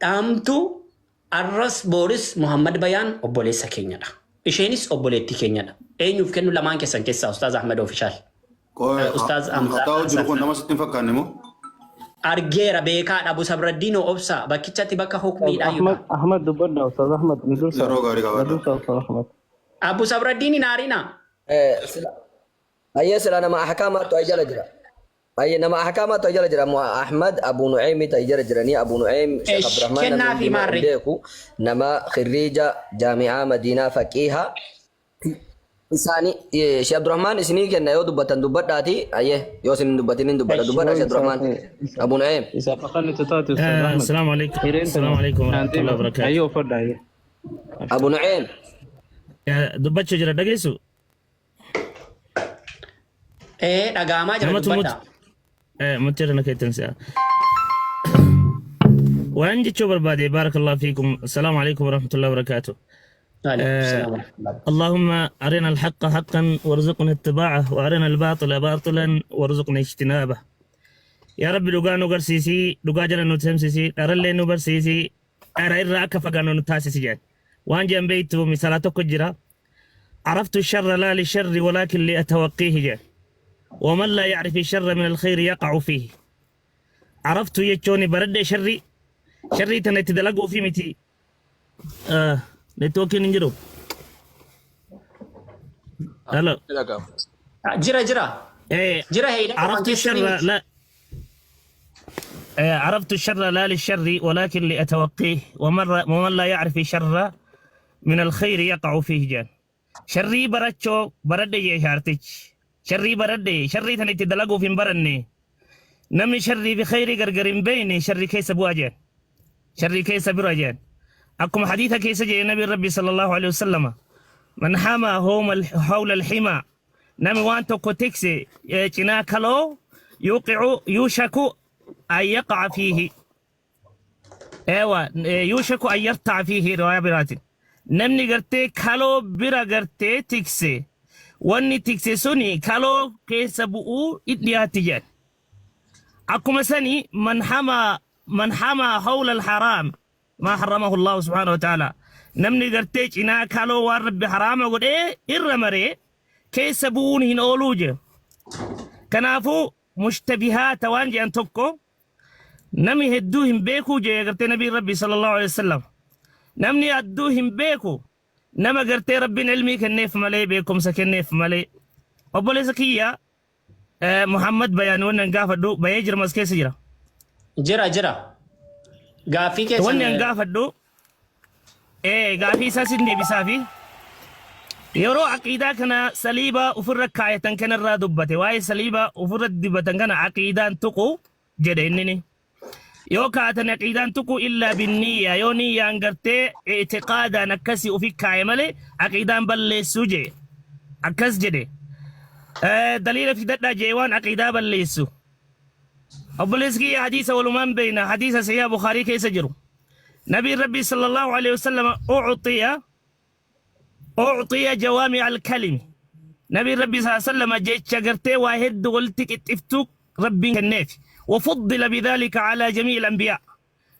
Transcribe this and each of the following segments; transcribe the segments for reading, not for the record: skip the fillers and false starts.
Dhaamtu arras booris Muhammad Bayaan obboleessa keenyadha. Isheenis obboleettii keenyadha. Eenyuuf kennu lamaan keessan keessaa Ustaaz Ahmed Ofishaal? Qoy Ustaaz Hamzaa taa'u jiru kun Ansar. nama sitti hin fakkaanne moo? Argeera beekaadha Abu Sabraddiinoo obsa bakkichatti bakka hukmiidha Ahmad yuudha. Ahmad dubbadha Ustaz Ahmad nu dursa. Yeroo gaarii Na qabaadha. dursa Ustaz Ahmad. Abu Sabraddiin hin aarina. Ayyee sila nama ahkaamaatu ay jala jira. Ayyee nama ahkaamaatu ay jala jira. Mu Ahmad Abu Nu'aymi ay jala jiranii Abu Nu'aym Sheekh Esh Abdurrahman namni kennaa fi hundinuu hin maarree. beeku nama khirriija jaami'aa Madiinaa faqiiha isaani Sheekh Abdurrahman isinii kenna yoo dubbattan dubbadhaati ayyee yoo isin hin dubbatin hin dubbadha Esh. dubbadha Yoo Sheekh isaaf Abdurrahman Abu Nu'aym. isaaf afaan itti taate Ustaz Ahmad. السلام عليكم Hireen السلام tana عليكم naan ورحمة الله deema. وبركاته Ayyee uffadha ayyee. Abu Nu'aym. dubbachuu jira dhageessu Ee dhaga'amaa jira namatu mut dubbadha. mutti na keettan si'a waan jechuu barbaade barakallahu fiikum assalaamu alaikum warahmatullahi wabarakaatu Waalaikum salaam warahmatullahi. اللهم أرنا الحق حقا وارزقنا اتباعه وأرنا الباطل باطلا وارزقنا اجتنابه يا رب dhugaa nu garsiisii dhugaa jala nu seemsisii dharallee nu barsiisii dhara irraa akka fagaannu nu taasisi jedhan waan jedhan beektu misala tokko jira عرفت الشر لا للشر ولكن لأتوقيه جه ومن لا يعرف الشر من الخير يقع فيه عرفت يجوني برد شري شري تنتدلقوا في متي آه نتوكي ننجرو هلا Dhaga'ama. Jira jira. ايه Jira heeyda afaan عرفت keessanii الشر miti. لا إيه عرفت الشر لا للشر ولكن لأتوقيه ومن لا يعرف الشر من الخير يقع فيه جان sharrii barachoo baradhe jee shaartichi sharrii baradhe sharrii tan itti dalaguuf hin baranne namni sharrii fi khayrii gargar hin beekne sharrii keessa bu'aa jeen sharrii keessa bira jeen akkuma hadiisa keessa jee nabi rabbi sallallahu alaihi wasallama man hama hawla alhima nami waan tokko tikse cinaa kaloo yuqicu yushaku an yaqaca fiihi Ewa, yuushaku an yarta'a fiihi riwaayaa biraatiin. Namni gartee kaloo bira gartee tikse wanni tikse suni kaloo keessa bu'uu in dhiyaatti jedhan. Akkuma sani man hamaa hawla alharaam maa harramahu Allahu subhaanahu wa ta'ala. Namni gartee cinaa kaloo waan Rabbi haraama godhee irra maree keessa bu'uun hin ooluu jedhu. Kanaafuu mushtabihaata waan jedhan tokko Namni hedduu hin beekuu jee gartee nabiin rabbii sallallahu alaihi wasallam. Namni hedduu hin beeku nama gartee rabbiin ilmii kenneef malee beekumsa kenneef malee. Obboleessa kiyya Muhammad Bayaan wanni an gaafadhu bayee jira mas keessa jira. Jira jira. Gaaffii keessan Wanni an gaafadhu gaafii isaa sin deebisaa fi yeroo aqiidaa kana saliiba ofirra kaayatan kanarraa dubbate waa'ee saliiba ofirra dibatan kana aqiidaan tuqu jedhe innini. Yoo kaatan aqiidaan tuqu illaa binniyya yoo niyyaan gartee i'tiqaadaan akkasii ofi kaaye malee aqiidaan balleessuu jee akkas jedhe. Daliila fidadhaa jee waan aqiidaa balleessu. Obboleessi kiyya hadiisa walumaan beeyna hadiisa sahiha Bukhaarii keessa jiru. Nabiin Rabbii sallallahu alaihi wasallam ucxiya jawaami'a alkalimi. Nabiin Rabbii sallallahu alaihi wasallam jecha gartee waa hedduu walitti qixxiftuu Rabbiin kenneef. Wafuddila bidhalika alaa jamii'il anbiyaa.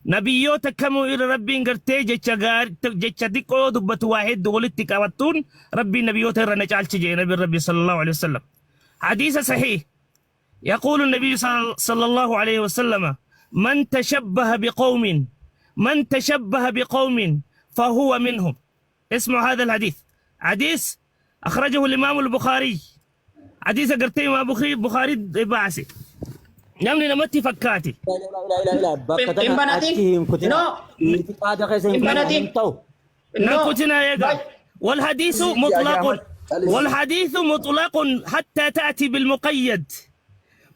Nabiyyoota kamuu irra Rabbiin gartee jecha jecha xiqqoo yoo dubbatu waa hedduu walitti qabattuun Rabbiin nabiyyoota irra na caalchi jedhe Nabiin Rabbii sallallahu alaihi wasallam. Hadiisa sahih يقول النبي صلى الله عليه وسلم من تشبه بقوم من تشبه بقوم فهو منهم اسمعوا هذا الحديث حديث أخرجه الإمام البخاري حديث قرتي ما بخاري بخاري بعسي namni namatti fakkaate Ila ila ila bakka Hin tana banatin. achi hin kutina. No. Itiqaada keessa hin Hin kutina banatin. hin ta'u. No. نكتنا يا Bay- والحديث مطلق والحديث مطلق حتى تأتي بالمقيد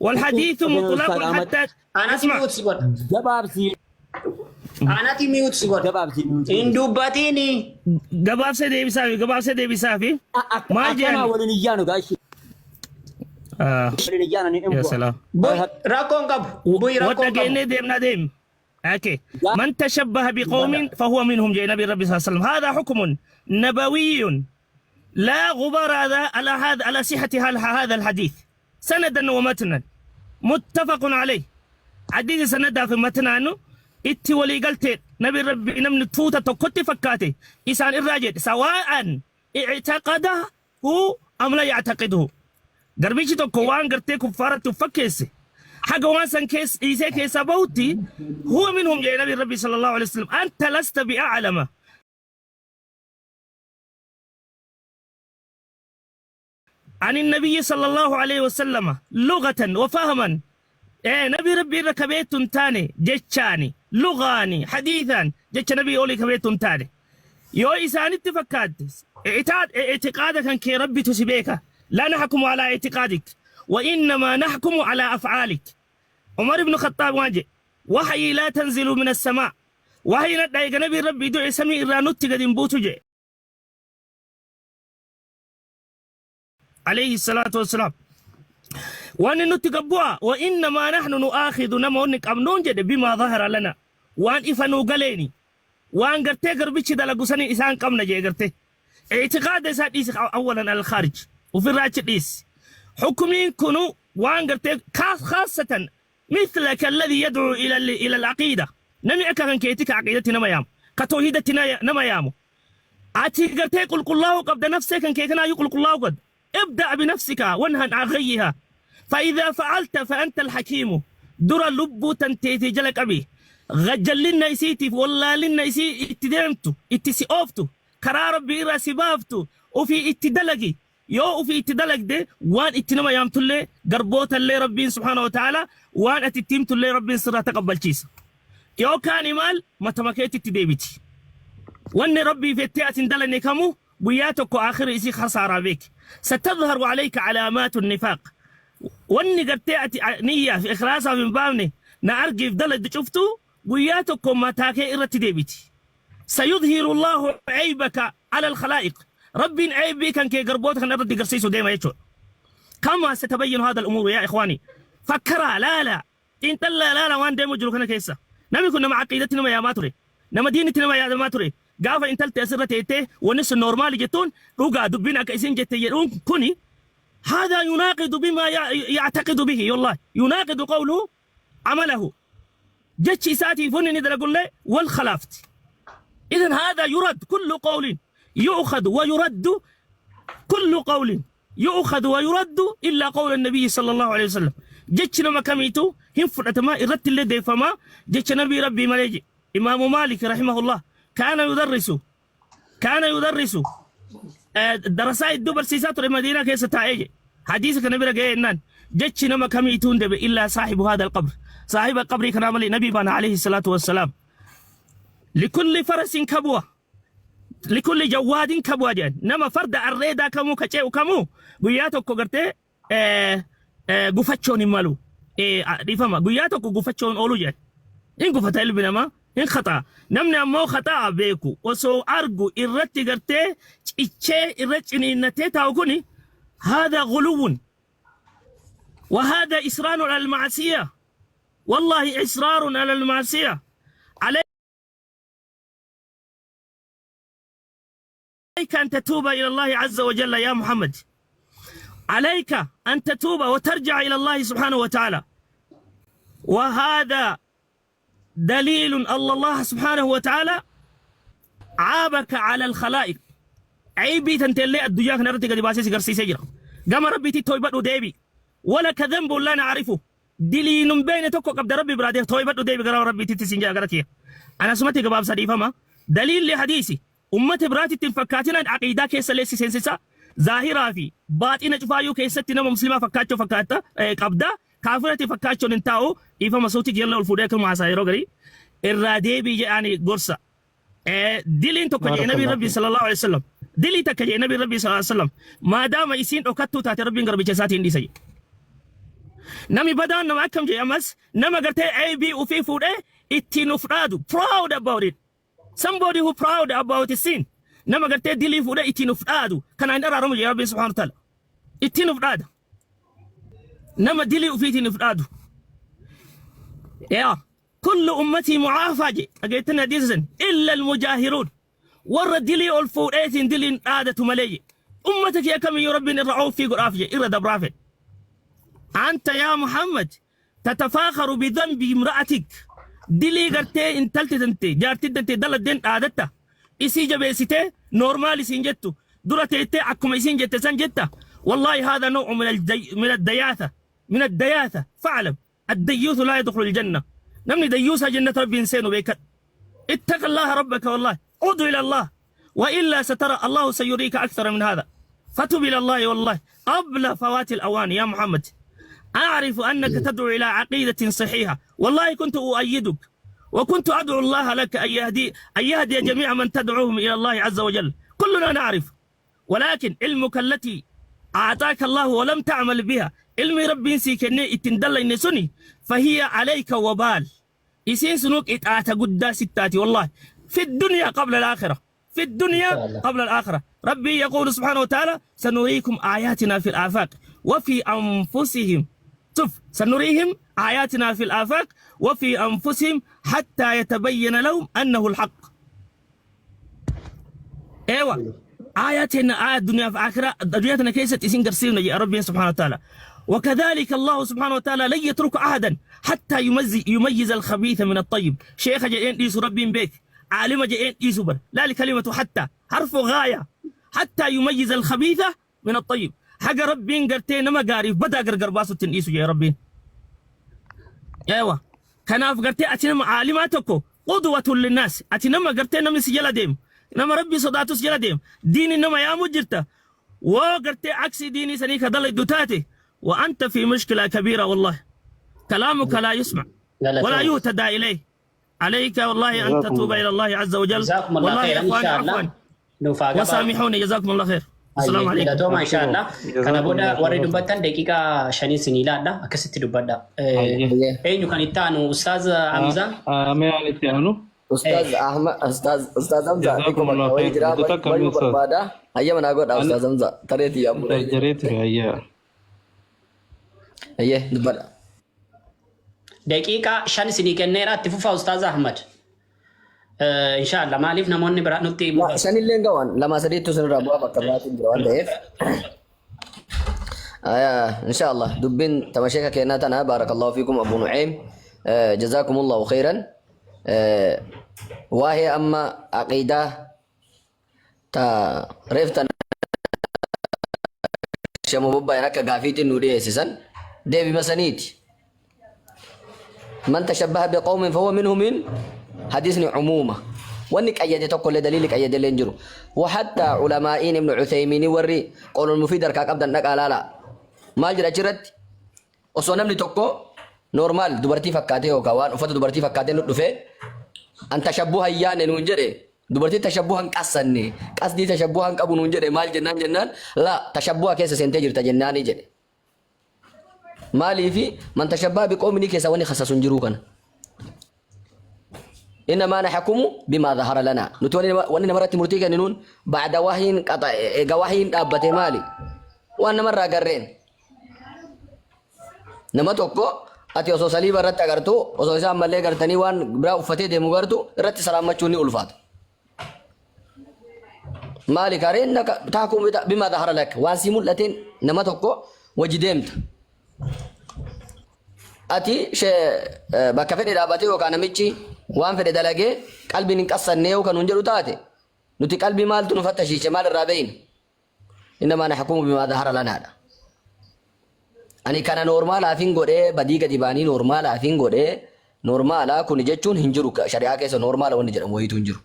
والحديث مطلق Ustaz Ahmad. حتى Anati اسمع mute si godha. Gabaabsii Anati mute si godha. gabaabsii. Hin dubbatini. gabaabsee deebisaa fi gabaabsee deebisaa fi maal Akkanaa jedhan waliin iyyaanu gaashi. Ah, Waliin iyyaanu ni ya dhimbu. salaam Bu'i rakkoon qabu. Bu'i rakkoon qabu. wadhageennee deemnaa deem أوكي من تشبه بقوم فهو منهم جاء نبي الرب صلى الله عليه وسلم هذا حكم نبوي لا غبار هذا على هذا على صحة هذا الحديث سندا ومتنا متفق عليه حديث سندا في متنا أنه اتي ولي قلت Nabi Rabbi namni tuuta tokkotti fakkaate isaan irraa jedhe sawaa'an i'taqadahu am la ya'taqidhu. Garbichi tokko waan gartee kuffaaratti uf fakkeesse haga waan san keessa dhiisee keessaa bahutti huwa minhum jedhe Nabi Rabbi sallallahu alaihi wasallam. Anta lasta bi'a'lama عن النبي صلى الله عليه وسلم لغة وفهما. إيه نبي ربي ركبيت تاني جتشاني لغاني حديثا جتش نبي أولي كبيت تاني يو إسان اتفكات اعتقادك أنك ربي تسبيك. لا نحكم على اعتقادك وإنما نحكم على أفعالك. عمر بن الخطاب واجه وحي لا تنزل من السماء وحي ندعي نبي ربي دعي سمي إرانوتي قد بوتجي عليه الصلاة والسلام. وأن نتقبوا وإنما نحن نؤاخذ نمونك أمنون جد بما ظهر لنا وأن إفنو قليني وأن قرتي قربتش دلقسني إسان قمنا جي قرتي اعتقاد إسان إيس أولا على الخارج وفي الراجل إيس حكمين كنوا وأن قرتي خاصة مثلك الذي يدعو إلى العقيدة نمي أكا كيتك عقيدتنا ما يام كتوحيدتنا نما يامو أتي قرتي قل الله قبل نفسك أن كيتنا يقول الله قد ابدأ بنفسك وانهى عن غيها فإذا فعلت فأنت الحكيم. در لب تنتيتي جلك أبي غجل لنا يسيتي والله لنا يسي اتدمتو اتسي أوفتو كرار ربي راسي بافتو وفي اتدلقي يو وفي اتدلق دي وان اتنما يامتو قربوت اللي ربي سبحانه وتعالى وان اتتمتو اللي ربي سرا تقبل شيس يو كان مال ما تمكيت اتديبتي وان ربي في التئة دلني كمو وياتك آخر إسي خسارة بك. ستظهر عليك علامات النفاق واني قرتي نية في إخلاصها من بامني نأرجف دلد شفتو وياتك ما تاكي إرتي ديبتي. سيظهر الله عيبك على الخلائق. ربي عيبك كان كي قربوتك أن أردي قرسيسو ديما يشو كما ستبين هذا الأمور يا إخواني. فكرا لا لا انت لا لا لا وان ديمو جلوكنا كيسا نمي كنا مع عقيدتنا ما يا ماتري نما دينتنا ما يا ماتري gaafa intalti asirra teettee wanni sun normaali jettuun dhugaa dubbiin akka isin jette jedhuun kuni هذا يناقض بما يعتقد به والله يناقض قوله عمله جتش ساتي فني ندر أقول له والخلافت. إذن هذا يرد كل قول يؤخذ ويرد كل قول يؤخذ ويرد إلا قول النبي صلى الله عليه وسلم. جتش لما كميتو هم فرأتما إردت اللي ديفما جتش نبي ربي مليجي. إمام مالك رحمه الله كان يدرس درساء الدبر سيسات المدينة كيس تاعي حديث كان نبي رجع إنن جتش نما كم يتون دب إلا صاحب هذا القبر صاحب القبر كان عمل نبي بنا عليه الصلاة والسلام. لكل فرس كبوة لكل جواد كبوة جن نما فرد الريدا كمو كشيء وكمو قياتك كقرته قفتشون مالو ريفما قياتك قفتشون أولو جن إن قفت البنما إن خطأ نمنا مو خطأ بيكو وسو أرجو إرتي قرتي إتشي إرتي إن تيتا هذا غلو وهذا إصرار على المعصية والله إصرار على المعصية. عليك أن تتوب إلى الله عز وجل يا محمد. عليك أن تتوب وترجع إلى الله سبحانه وتعالى. وهذا دليل أن الله سبحانه وتعالى عابك على الخلائق. عيبي تنتلي الدنيا نرتي قد باسيس قرسي سجرة قام ربي تتوبة ديبي ولك ذنب لا نعرفه دليل بين توكو قبل ربي براديه توبة ديبي قرأ ربي تتسنجا قرأتيه. أنا سمعت قباب صديفة ما دليل لحديثي أمة براتي تنفكاتنا عقيدة كيسة ليس سنسسة ظاهرة في باطنة فايو كيسة تنم مسلمة فكاتشو فكاتا قبدا كافرة فكاتشو ننتاو إفا صوتي يلا الفوديك مع سايرو غري الرادي يعني قرصة دلين توكل نبي ربي صلى الله عليه وسلم دلي تكل نبي ربي صلى الله عليه وسلم ما دام يسين أكتو تات ربي غربي جساتين دي سي نمي بدان نما كم جي أمس نما قرتي أي بي وفي فود اتنفرادو proud about it somebody who proud about the sin نما قرتي دلي فود اتنفرادو كان عند رمي ربي سبحانه وتعالى اتنفراد نما دلي وفي اتنفرادو يا كل أمتي معافى أجيتنا ديزن إلا المجاهرون ورد دلي الفوريت دلي عادة ملي أمتك يا كم يا ربي الرعوف في قرافية إرد برافة. أنت يا محمد تتفاخر بذنب امرأتك Dilii gartee intalti tante jaartii tante daladdeen dhaadatta. Isii jabeessitee normal isiin jettu dura teettee akkuma isiin jette san jetta. والله هذا نوع من الدياثة، من الدياثة. فاعلم الديوث لا يدخل الجنة. Namni dayyuusa jannata Rabbiin seenu beekadhu. اتق الله ربك والله، عد إلى الله، وإلا سترى الله سيريك أكثر من هذا. فتب إلى الله والله قبل فوات الأوان. يا محمد، أعرف أنك تدعو إلى عقيدة صحيحة، والله كنت أؤيدك وكنت أدعو الله لك أن يهدي جميع من تدعوهم إلى الله عز وجل. كلنا نعرف، ولكن علمك التي أعطاك الله ولم تعمل بها، ilmi Rabbiin sii kennee ittiin dallayne suni، فهي عليك وبال. Isiin sunuu qixaata guddaa sittaati والله، في الدنيا قبل الآخرة، في الدنيا قبل الآخرة. ربي يقول سبحانه وتعالى: سنريكم آياتنا في الآفاق وفي أنفسهم. شوف، سنريهم آياتنا في الآفاق وفي أنفسهم حتى يتبين لهم أنه الحق. ايوه، آياتنا آيات الدنيا في آخرة دنياتنا keessatti isin garsiifna يا ربي سبحانه وتعالى. وكذلك الله سبحانه وتعالى لن يترك أحدا حتى يميز الخبيث من الطيب. Sheekha jedheen dhiisu Rabbiin beek، عالم jedheen dhiisu bar. لا، كلمة حتى حرف غاية. حتى يميز الخبيث من الطيب. Haga Rabbiin gartee nama gaariif badaa gargar baasutti hin dhiisu jee Rabbiin. ايوه، kanaaf gartee ati nama caalimaa tokko، قدوة للناس، ati nama gartee namni si jala deemu، nama Rabbii sodaatu si jala deemu، diini nama yaamu jirta. Woo gartee aksii diinii sanii ka dalaydu taate، وأنت في مشكلة كبيرة والله. كلامك لا يسمع ولا يهتدى إليه. عليك والله أن جزاكم تتوب الله. إلى الله عز وجل. جزاكم الله والله خيرا يا إن إخواني شاء الله. عفوا Nuuf haa gabaabatu. وسامحوني، جزاكم الله خير، السلام عليكم. Galatooma إن شاء الله. Kana booda warri Jazakumullah. Dubbattan daqiiqaa 5 isinii laadha, akkasitti dubbadha. Hayyee. Eenyu kan itti aanu? Ustaaz Hamzaa? Mee ani itti aanu? Ustaz Ahmad, Ustaz Hamza, جزاكم xiqqoo الله bakka wayii خير. jira Guddata bayuu akkamii Ustaz? barbaada. Hayyama naa godha Ani Ustaz Hamza. Tareetii yaamudha. Jarjaree ture hayyaa. Hayyee, dubbadha. Daqiiqaa 5 isinii kenneera, itti fufaa Ustaaz Ahmad. إن شاء الله maaliif namoonni biraa nutti mufatu? Shanillee gawan lama sadiitu sinirraa bu'aa bakka biraatiin jira waan ta'eef. آه إن شاء الله dubbiin tamasheeka keenna tana. بارك الله فيكم أبو نعيم، آه جزاكم الله خيرا. آه وهي أما عقيدة تا ريفتن شمو بابا akka gaafiitiin nu dhiyeessisan deebima saniiti. من تشبه بقوم فهو منهم، من حديثني عمومة wanni qayyade tokko illee daliilli qayyade illee hin jiru. وحتى culamaa'iin Ibnu Uthaymiinii warri قول المفيد harkaa qabdan dhaqaa laala. Maal jedha achirratti? Osoo namni tokko normal dubartii fakkaatee yookaan waan uffata dubartii fakkaatee nu dhufee an tashabbuha hin yaanne nuun jedhe, dubartii tashabbuha hin qassanne, qasdii tashabbuha hin qabu nuun jedhe, maal jennaan? Jennaan la tashabbuha keessa seentee jirta jennaanii jedhe. Maaliifi من تشبه بقوم keessa wanni khassasu hin jiruu kana. إنما نحكم بما ظهر لنا. Nuti wanni namarratti murtii kenninuun بعد وحي قطع, eega wahiin dhaabbate. Maali waan namarraa garreen? Nama tokko ati osoo saliiba irratti agartu, osoo isaan mallee gartanii waan biraa uffatee deemu gartu, irratti salaammachuun ni ulfaata. Maali kareen تحكم بما ظهر لك, waan sii mul'ateen nama tokko wajji deemta. Ati bakka fedhe dhaabbatee yookaan namichi waan fedhe dalagee qalbiin hin qassanne yoo kan nun jedhu taate, nuti qalbii maaltu nu fattashiiche? Maal irraa beeyna? إنما نحكم بما ظهر لنا dha. Ani kana normalaafin godhee, badii gadi baanii normalaafin godhee, normala kun jechuun hin jiru. Shari'aa keessa normala wanni jedhamu wayiitu hin jiru.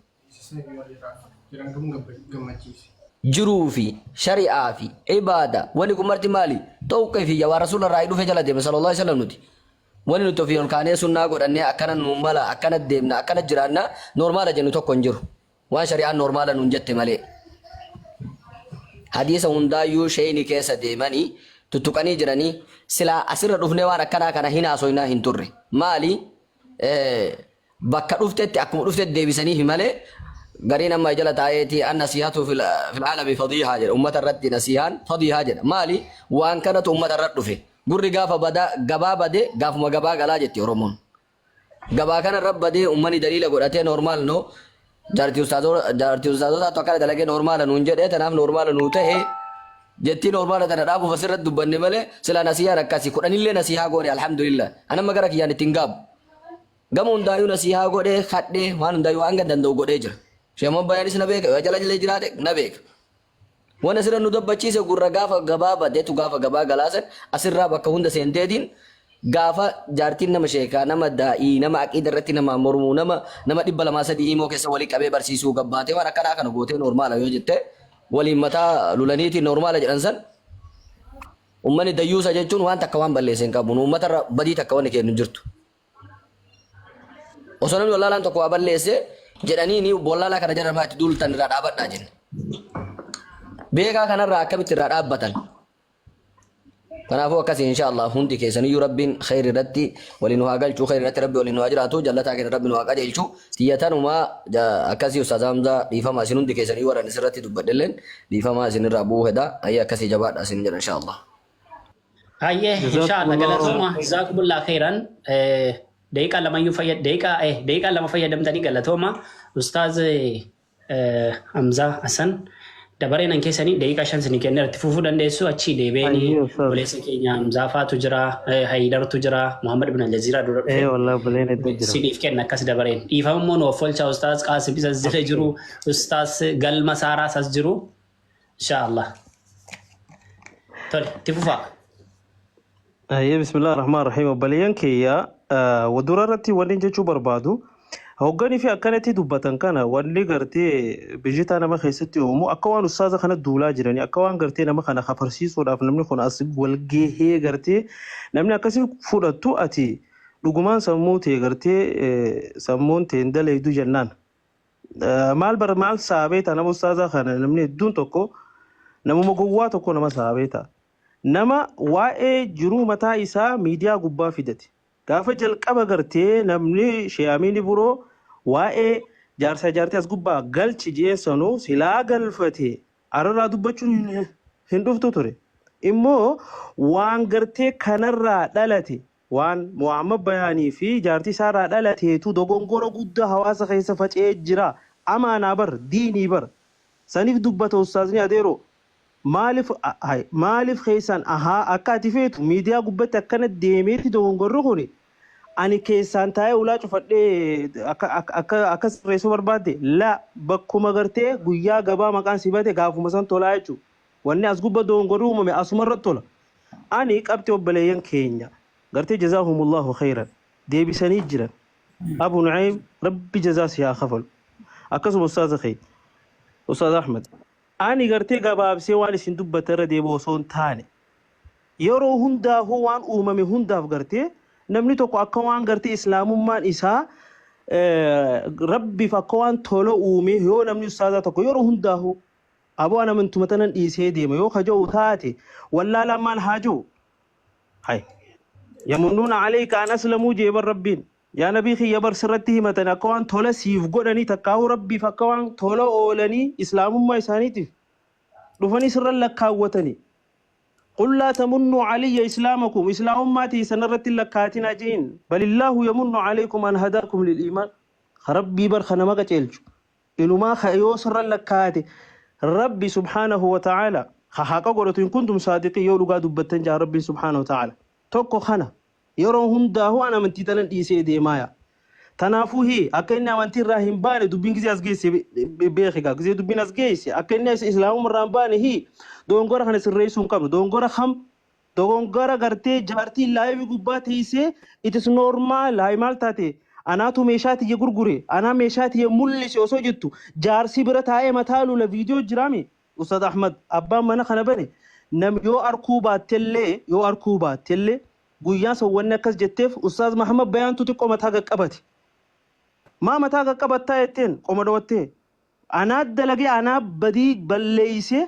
Jiruu fi shari'aa fi ibaada wanni kun marti maali? توقيفي waa Rasuula irraa dhufe jala deeme صلى الله عليه وسلم. Nuti wanni nuti ofii ol kaanee sunnaa godhannee akkana nuun mala, akkana deemna, akkana jiraanna, normala jennu tokko hin jiru. Waan shari'aan normala nuun jette malee. Hadiisa hundaayyuu sheeyni keessa deemanii tuttuqanii jiranii silaa asirra dhufnee waan akkanaa kana hin haasoynaa hin turre. Maali? Bakka dhuftetti akkuma dhuftetti deebisanii malee gariin amma jala taa'eeti النصيحة في العالم فضيحة jedha. Ummata irratti nasihaan فضيحة jedha. Maali? Waan kanatu ummata irratti dhufe. Gurri gaafa badaa gabaa bade gaafuma gabaa galaa jetti Oromoon. Gabaa kana irra badee ummanni daliila godhatee normal no jaartii ustaazota akkana dalagee normala nuun jedhee, tanaaf normala nuu tahe jettii normala tana dhaabuuf asirratti dubbanne malee silaa nasihaan akkasii kudhanillee nasihaa goone. الحمد لله, anamma gara kiyyaan ittiin gaabu. Gama hundaayuu nasiihaa godhee kadhee waan hundaayuu hanga danda'u godhee jira. Sheek Bayaanis na beeka, yoo jala illee jiraate na beeka. Waan asirra nu dabbachiise gurra gaafa gabaa badeetu gaafa gabaa galaasan asirraa bakka hunda seenteetiin gaafa jaartiin nama sheekaa, nama daa'ii, nama aqiida irratti nama mormuu, nama 200 300 imoo keessa walii qabee barsiisuu gabbaatee waan akkanaa kana gootee normaala yoo jette waliin mataa lulaniitiin normaala jedhan san. Ummanni dayyuusa jechuun waan takka waan balleesse hin qabu. Nu uummatarra badii takka wanni kennu hin jirtu. Osoo namni wallaalaan tokko waa balleesse jedhanii ni wallaalaa kana jala irraa itti duultan irraa dhaabadhaa jenne. Beekaa kanarraa akkamitti irraa dhaabbatan? Kanaafuu akkasii insha Allah hundi keessaniyyuu Rabbiin kheyri irratti waliin nu haa galchu, kheyri irratti Rabbi waliin nu haa jiraatu, jallataa keenya Rabbi nu haa qajeelchu. Tiyyatanuma akkasii Ustaaz Hamzaa, dhiifama isin hundi keessaniyyuu warra ani sirratti dubbadhelleen dhiifama isinirraa bu'uu heda. Ayyee, akkasii jabaadha isin jedha insha Allah. Hayyee, inshallah galatooma, jazaakumullah khairan. Daqiiqaa lamayyuu fayyad daqiiqaa 2 fayyadamtanii galatooma. Ustaaz Hamzaa Hassan, dabareen an keessanii daqiiqaa 5 isinii kennee itti fufuu dandeessu. Achii deebi'anii Hayyee ustaaz. obboleessa keenya Hamzaa faatu jira, Hayidartu jira, Muhammad ibn Aljaziiraa dura dhufe. Wallahi obboleen hedduu jira. Isiniif kenna akkas dabareen. Dhiifama immoo nu of oolchaa, Ustaaz Qaasim isas jala jiru, Ustaaz Galma Saaraas as jiru. Inshallah. Tole, itti fufaa. Hayyee, bismillah rahmaan rahiim. Obboleeyyan kiyya, dura irratti wanni jechuu barbaadu, hogganii fi akkanatti dubbatan kana wanni gartee bijitaa nama keessatti uumu akka waan ustaaza kana duulaa jiranii, akka waan gartee nama kana kafarsiisuudhaaf namni kun as wal gahee gartee namni akkasii fudhattu, ati dhugumaan sammuu tee gartee sammuun tee hin dalaydu jennaan. Maal bar maal saabee ta'a nama ustaaza kana? Namni hedduun tokko namuma gowwaa tokko nama saabee ta'a. Nama waa'ee jiruu mataa isaa miidiyaa gubbaa fidate. Gaafa jalqaba gartee namni sheeyamiini biroo waa'ee jaarsaa jaartii as gubbaa galchi jeen sanuu silaa galfate ararraa dubbachuun hin dhuftu ture. Immoo waan gartee kanarraa dhalate, waan Muhammad Bayaanii fi jaartii isaarraa dhalateetu dogongora guddaa hawaasa keessa faca'ee jira. Amaanaa bar, diinii bar. Saniif dubbata ustaazni adeeroo. Maaliif hay maaliif keessaan ahaa akka ati feetu miidiyaa gubbatti akkana deemeeti dogongorri kuni ani keessaan taa'ee ulaa cufadhee akka akka akka akka sirreessuu barbaadde la bakkuma gartee guyyaa gabaa maqaan si bate gaafuma san tolaa jechuudha. Wanni as gubba dogongorri uumame asumarra tola. Ani qabxii obboleeyyan keenya gartee jazaahumullahu khayran deebisanii jiran. Abu Nu'aym, Rabbi jazaa si haa kafalu. Akkasuma ustaaza keenya Ustaaz Ahmad. Ani gartee gabaabsee waan isin dubbata irra deebi'u osoo hin taane, yeroo hundaafuu waan uumame hundaaf gartee namni tokko akka waan gartee islaamummaan isaa Rabbiif akka waan tola uume, yoo namni ustaazaa tokko yeroo hundaafuu aboo an amantuma tanan dhiisee deema yoo ka ja'u taate, wallaalaan maal haa ja'u? Hay, yamunnuuna alayka an aslamuu jee bar Rabbiin. Yaa nabii kiyya, bar sirratti himatan akka waan tola siif godhanii, takkaahuu Rabbiif akka waan tola oolanii islaamummaa isaaniitiif dhufanii sirra lakkaawwatanii. Qul laa tamunnuu caliyya islaamakum, islaamummaa teessan irratti hin lakkaatinaa je'in. Balillaahu yamunnu calaykum an hadaakum lil iimaan. Ka Rabbii bar ka nama qaceelchu. Inumaa ka yoo sirra lakkaa'ate Rabbi subhaanahu wa ta'aala ka haqa godhatu, in kuntum saadiqiin, yoo dhugaa dubbattan ja'a Rabbiin subhaanahu wa ta'aala. Tokko kana yeroo hundaahuu an amantii tanan dhiisee deemaaya. Tanaafuu hii akka inni amantii irraa hin baane dubbiin gizee as geesse beeki gaa, gizee dubbiin as geesse akka inni islaamummaa irraa hin baane hii dogongora kana sirreessuu hin qabnu. Dogongora kam? Dogongora gartee jaartiin live gubbaa teessee it is normal, hayi maal taate, anaatu meeshaa tiyya gurgure, anaa meeshaa tiyya mul'ise osoo jettu jaarsi bira taa'ee mataa lula. Viidiyoo jiraami, Ustaz Ahmad, abbaan mana kana bane nam yoo arkuu baattellee, yoo arkuu baattellee guyyaa san wanni akkas jetteef Ustaz Mahamad Bayaantu xiqqoo mataa qaqqabate. Maa mataa qaqqabattaa jetteen qoma dhowattee anaa dalagee, anaa badii balleeysee,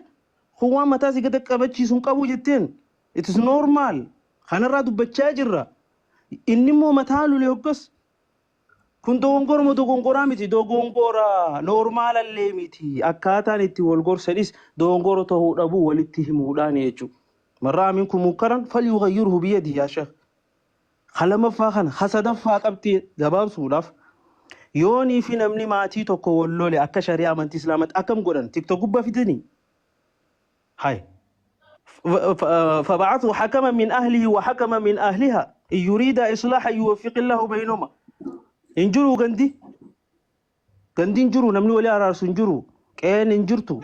kun waan mataa si gad qabachiisu hin qabu jetteen. It is normal, kanarraa dubbachaa jirra. Inni immoo mataa lule hoggas. Kun dogongoruma dogongoraa miti, dogongora normalallee miti. Akkaataan itti wal gorsanis dogongora ta'uu dhabuu walitti himuudhaan jechuudha. Man ra'a minkum munkaran falyughayyirhu biyadihi, yaa sheekh. Ka lamaffaa kana, ka sadaffaa qabxii gabaabsuudhaaf, yoonii fi namni maatii tokko wal lole akka shari'aa amantii islaamatti akkam godhan? TikTok gubbaa fidanii hay فبعثوا حكما من أهله وحكما من أهلها إن يريد إصلاحا يوفق الله بينهما. Hin jiru gandi. Gandi hin jiru namni walii araarsu hin jiru. Qe'een hin jirtu.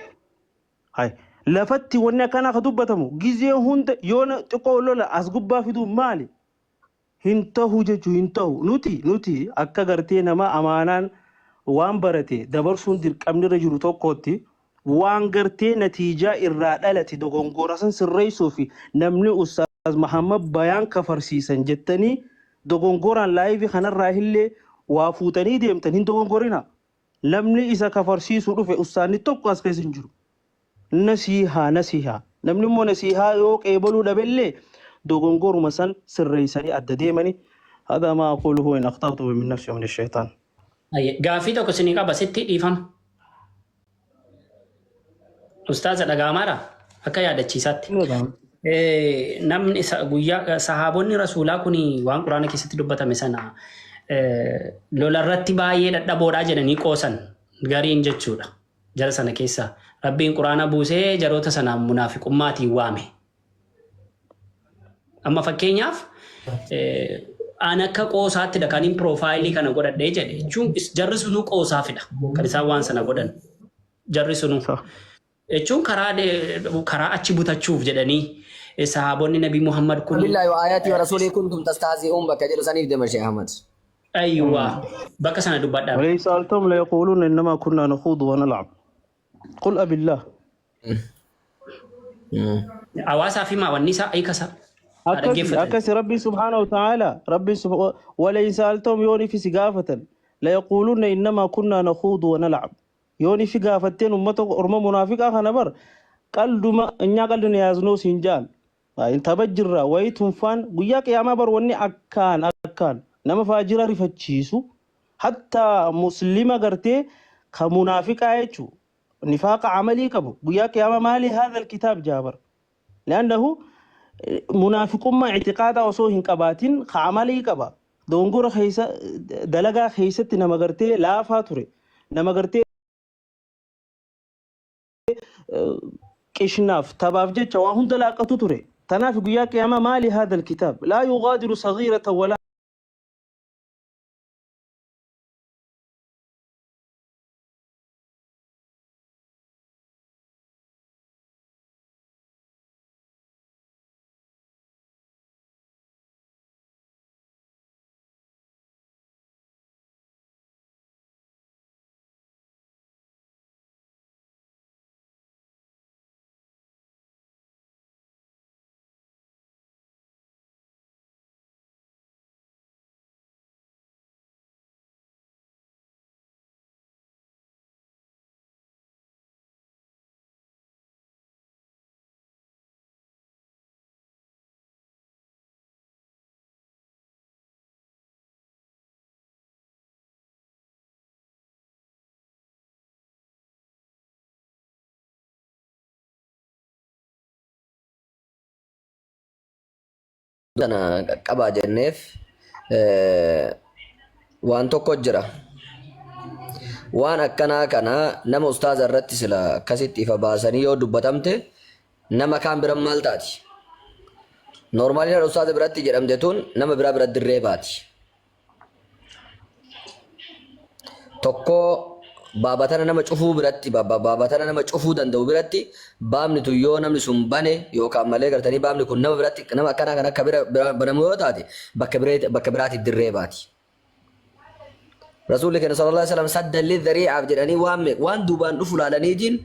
Hay lafatti wanni akkanaa ka dubbatamu gizee hunda yoo xiqqoo lola as gubbaa fiduu maali? Hin tahu jechuu hin tahu. Nuti akka gartee nama amaanaan waan barate dabarsuun dirqamni irra jiru tokkootti waan gartee natiijaa irraa dhalate dogongora san sirreessuu fi namni Ustaaz Muhammad Bayaan kafarsiisan jettanii dogongoraan laayivii kanarraa illee waa fuutanii deemtan hin dogongorina. Namni isa kafarsiisuu dhufe ustaanni tokko as keessa hin jiru. Nasiihaa nasiihaa. Namni immoo nasiihaa yoo qeebaluu dhabellee dogongoruma san sirreessanii adda deemani. Haadha maa aquluhu in akhta'tu min nafsi wa min ash-shaytaan. Ayyee, Gaaffii tokko isinii qaba sitti dhiifama. Ustaaza dhaga'amaadha akka yaadachiisaatti. Namni guyyaa sahaabonni rasuulaa kun waan quraana keessatti dubbatame sana lola irratti baay'ee dadhaboodha jedhanii qoosan gariin jechuudha. Jara sana keessa rabbiin quraana buusee jaroota sana munaafiqummaatiin waame. Amma fakkeenyaaf an akka qoosaatti kan inni piroofaayilii kana godhadhee jedhe jechuun jarri sunuu qoosaafidha kan isaan waan sana godhan jarri sunuu. Jechuun karaa achi butachuuf jedhanii sahaabonni Nabii Muhammad kun Billahi wa ayaati wa rasuulii kuntum tastahzi'uun bakka jedhu saniif deema Sheekh Ahmad. Ayyuwa bakka sana dubbadhaa. ولئن سألتهم ليقولون إنما كنا نخوض ونلعب قل أب الله Hawaasaa fi wanni isaa hiika isaa haa akkasi dhaggeeffatan. akkasi rabbi subhaanahu wa ta'ala rabbi walain sa'altahum yoon ifi si gaafatan layaquulunna innamaa kunnaa nakhuudu wa nal'ab yoon ifi gaafatteen ummata orma munaafiqaa kana bar qalduma inyaa qaldina yaasnoo siin ja'an hin tapha jirra wayii tunfaan guyyaa qiyaamaa bar wanni akkaan akkaan nama faajira rifachiisu hatta muslima gartee ka munaafiqaa jechuu nifaaqa amalii qabu guyyaa qiyaamaa maali haadha alkitaab jaa bar li'annahu munaafiqummaa ictiqaadaa osoo hin qabaatin ka amalii qaba dogongora keessa dalagaa keessatti nama gartee laafaa ture nama gartee qishnaaf tabaaf jecha waa hunda laaqatu ture tanaaf guyyaa qiyaamaa maali haadha alkitaab laa yugaadiru sagiiratan walaa Kana qaqqabaa jenneef waan tokko jira. Waan akkanaa kana nama ustaaza irratti sila akkasitti ifa baasanii yoo dubbatamte nama kaan bira maal taati? Noormaaliin ustaaza biratti jedhamte tun nama biraa bira dirree baati. Tokko baabatana nama cufuu biratti baabatana nama cufuu danda'u biratti baabni tun yoo namni sun bane yookaan malee gartanii baabni kun nama biratti nama akkanaa kan akka bira banamu yoo taate bakka biree bakka biraatti dirree baati. Rasuulli keenya sallallahu alaihi wasallam saddan lidharii'aaf jedhanii waan waan duubaan dhufu laalaniitiin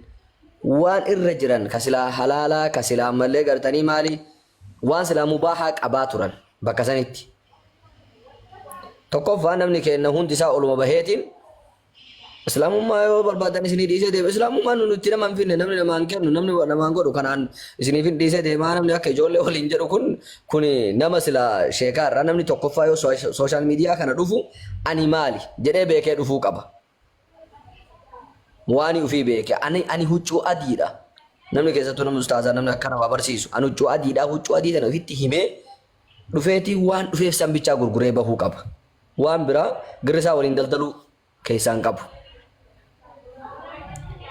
waan irra jiran ka silaa halaalaa ka silaa malee gartanii maali waan silaa mubaahaa qabaa turan bakka sanitti. Tokkoffaa namni keenya hundi isaa oluma baheetiin Islaamummaa yoo barbaadan isinii dhiisee deema. Islaamummaan nu itti nama hin finne namni namaan kennu namni namaan godhu kanaan isiniif hin dhiisee deemaa namni akka ijoollee waliin jedhu kun kun nama sila sheekaa irraa namni tokkoffaa yoo sooshaal miidiyaa kana dhufu ani maali jedhee beekee dhufuu qaba. Waani ufii beeke ani ani huccuu adiidha. Namni keessattuu namni ustaazaa namni akkana waa barsiisu ani huccuu adiidha huccuu adii tana ofitti himee dhufeetii waan dhufeef san bichaa gurguree bahuu qaba. Waan biraa girrisaa waliin daldaluu keessaan qabu.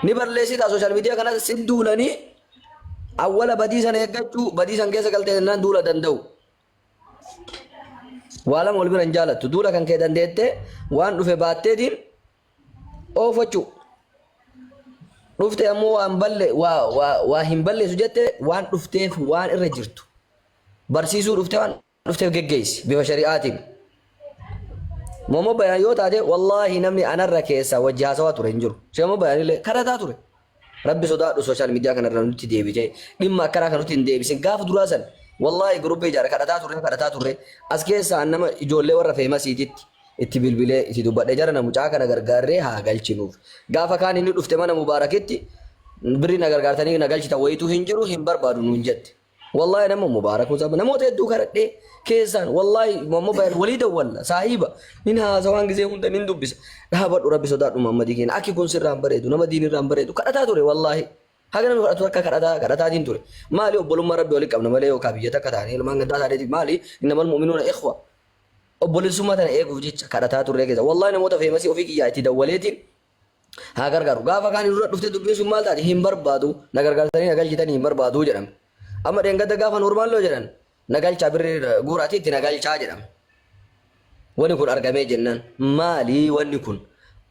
Ni balleessitaa sooshaal miidiyaa kanas si duulanii awwala badii sana eeggachuu badii san keessa galtee jennaan duula danda'u. Waa lama wal bira hin jaalattu. Duula kan kee dandeettee waan dhufe baatteetiin oofachuu. Dhufte ammoo waan balle waa waa waa hin balleessu jette waan dhufteef waan irra jirtu. Barsiisuu dhufte waan dhufteef geggeessi bifa shari'aatiin. Momo bayaan yoo taate wallaahi namni anarra keessa wajji haasawaa ture hin jiru. Sheemo bayaan illee kadhataa ture. Rabbi sodaadhu social media kanarra nutti deebitee dhimma akkanaa kan nutti hin deebisin gaafa duraa san wallaahi guruppii ijaara kadhataa turre kadhataa turre as keessaa nama ijoollee warra feemasiititti itti bilbilee itti dubbadhe jara na mucaa kana gargaarree haa galchinuuf gaafa kaan inni dhufte mana mubaarakitti birri na gargaartanii na galchitan wayituu hin jiru hin barbaadu nuun jette. Wallahi nama Mubaarak Musab namoota hedduu kadhadhee keessaan wallahi Muhammad Bayaan walii dawwalla saahiba nin haasawaan gisee hunda nin dubbisa dhaabadhu rabbi sodaadhu Muhammadii keenya akki kun sirraan bareedu nama diinirraan bareedu kadhataa ture wallahi haga namni kadhatu akka kadhataa kadhataatiin ture maali obbolummaa rabbi wali qabna malee yookaan biyya takka taanee ilmaan gandaa taaneeti maali innamal mu'minuuna ikhwa obboleessummaa tana eeguuf jecha kadhataa turre keessa wallahi namoota feemasii ofii kiyyaa itti dawwaleetiin haa gargaaru. Gaafa kaan dura dhufte dubbiin sun maal taate hin barbaadu na gargaartanii na galchitanii hin barbaadu jedhame. Amma dheengadda gaafa noormaalloo jedhan na galchaa birri guuraatii itti na galchaa jedhame. Wanni kun argamee jennaan maali wanni kun?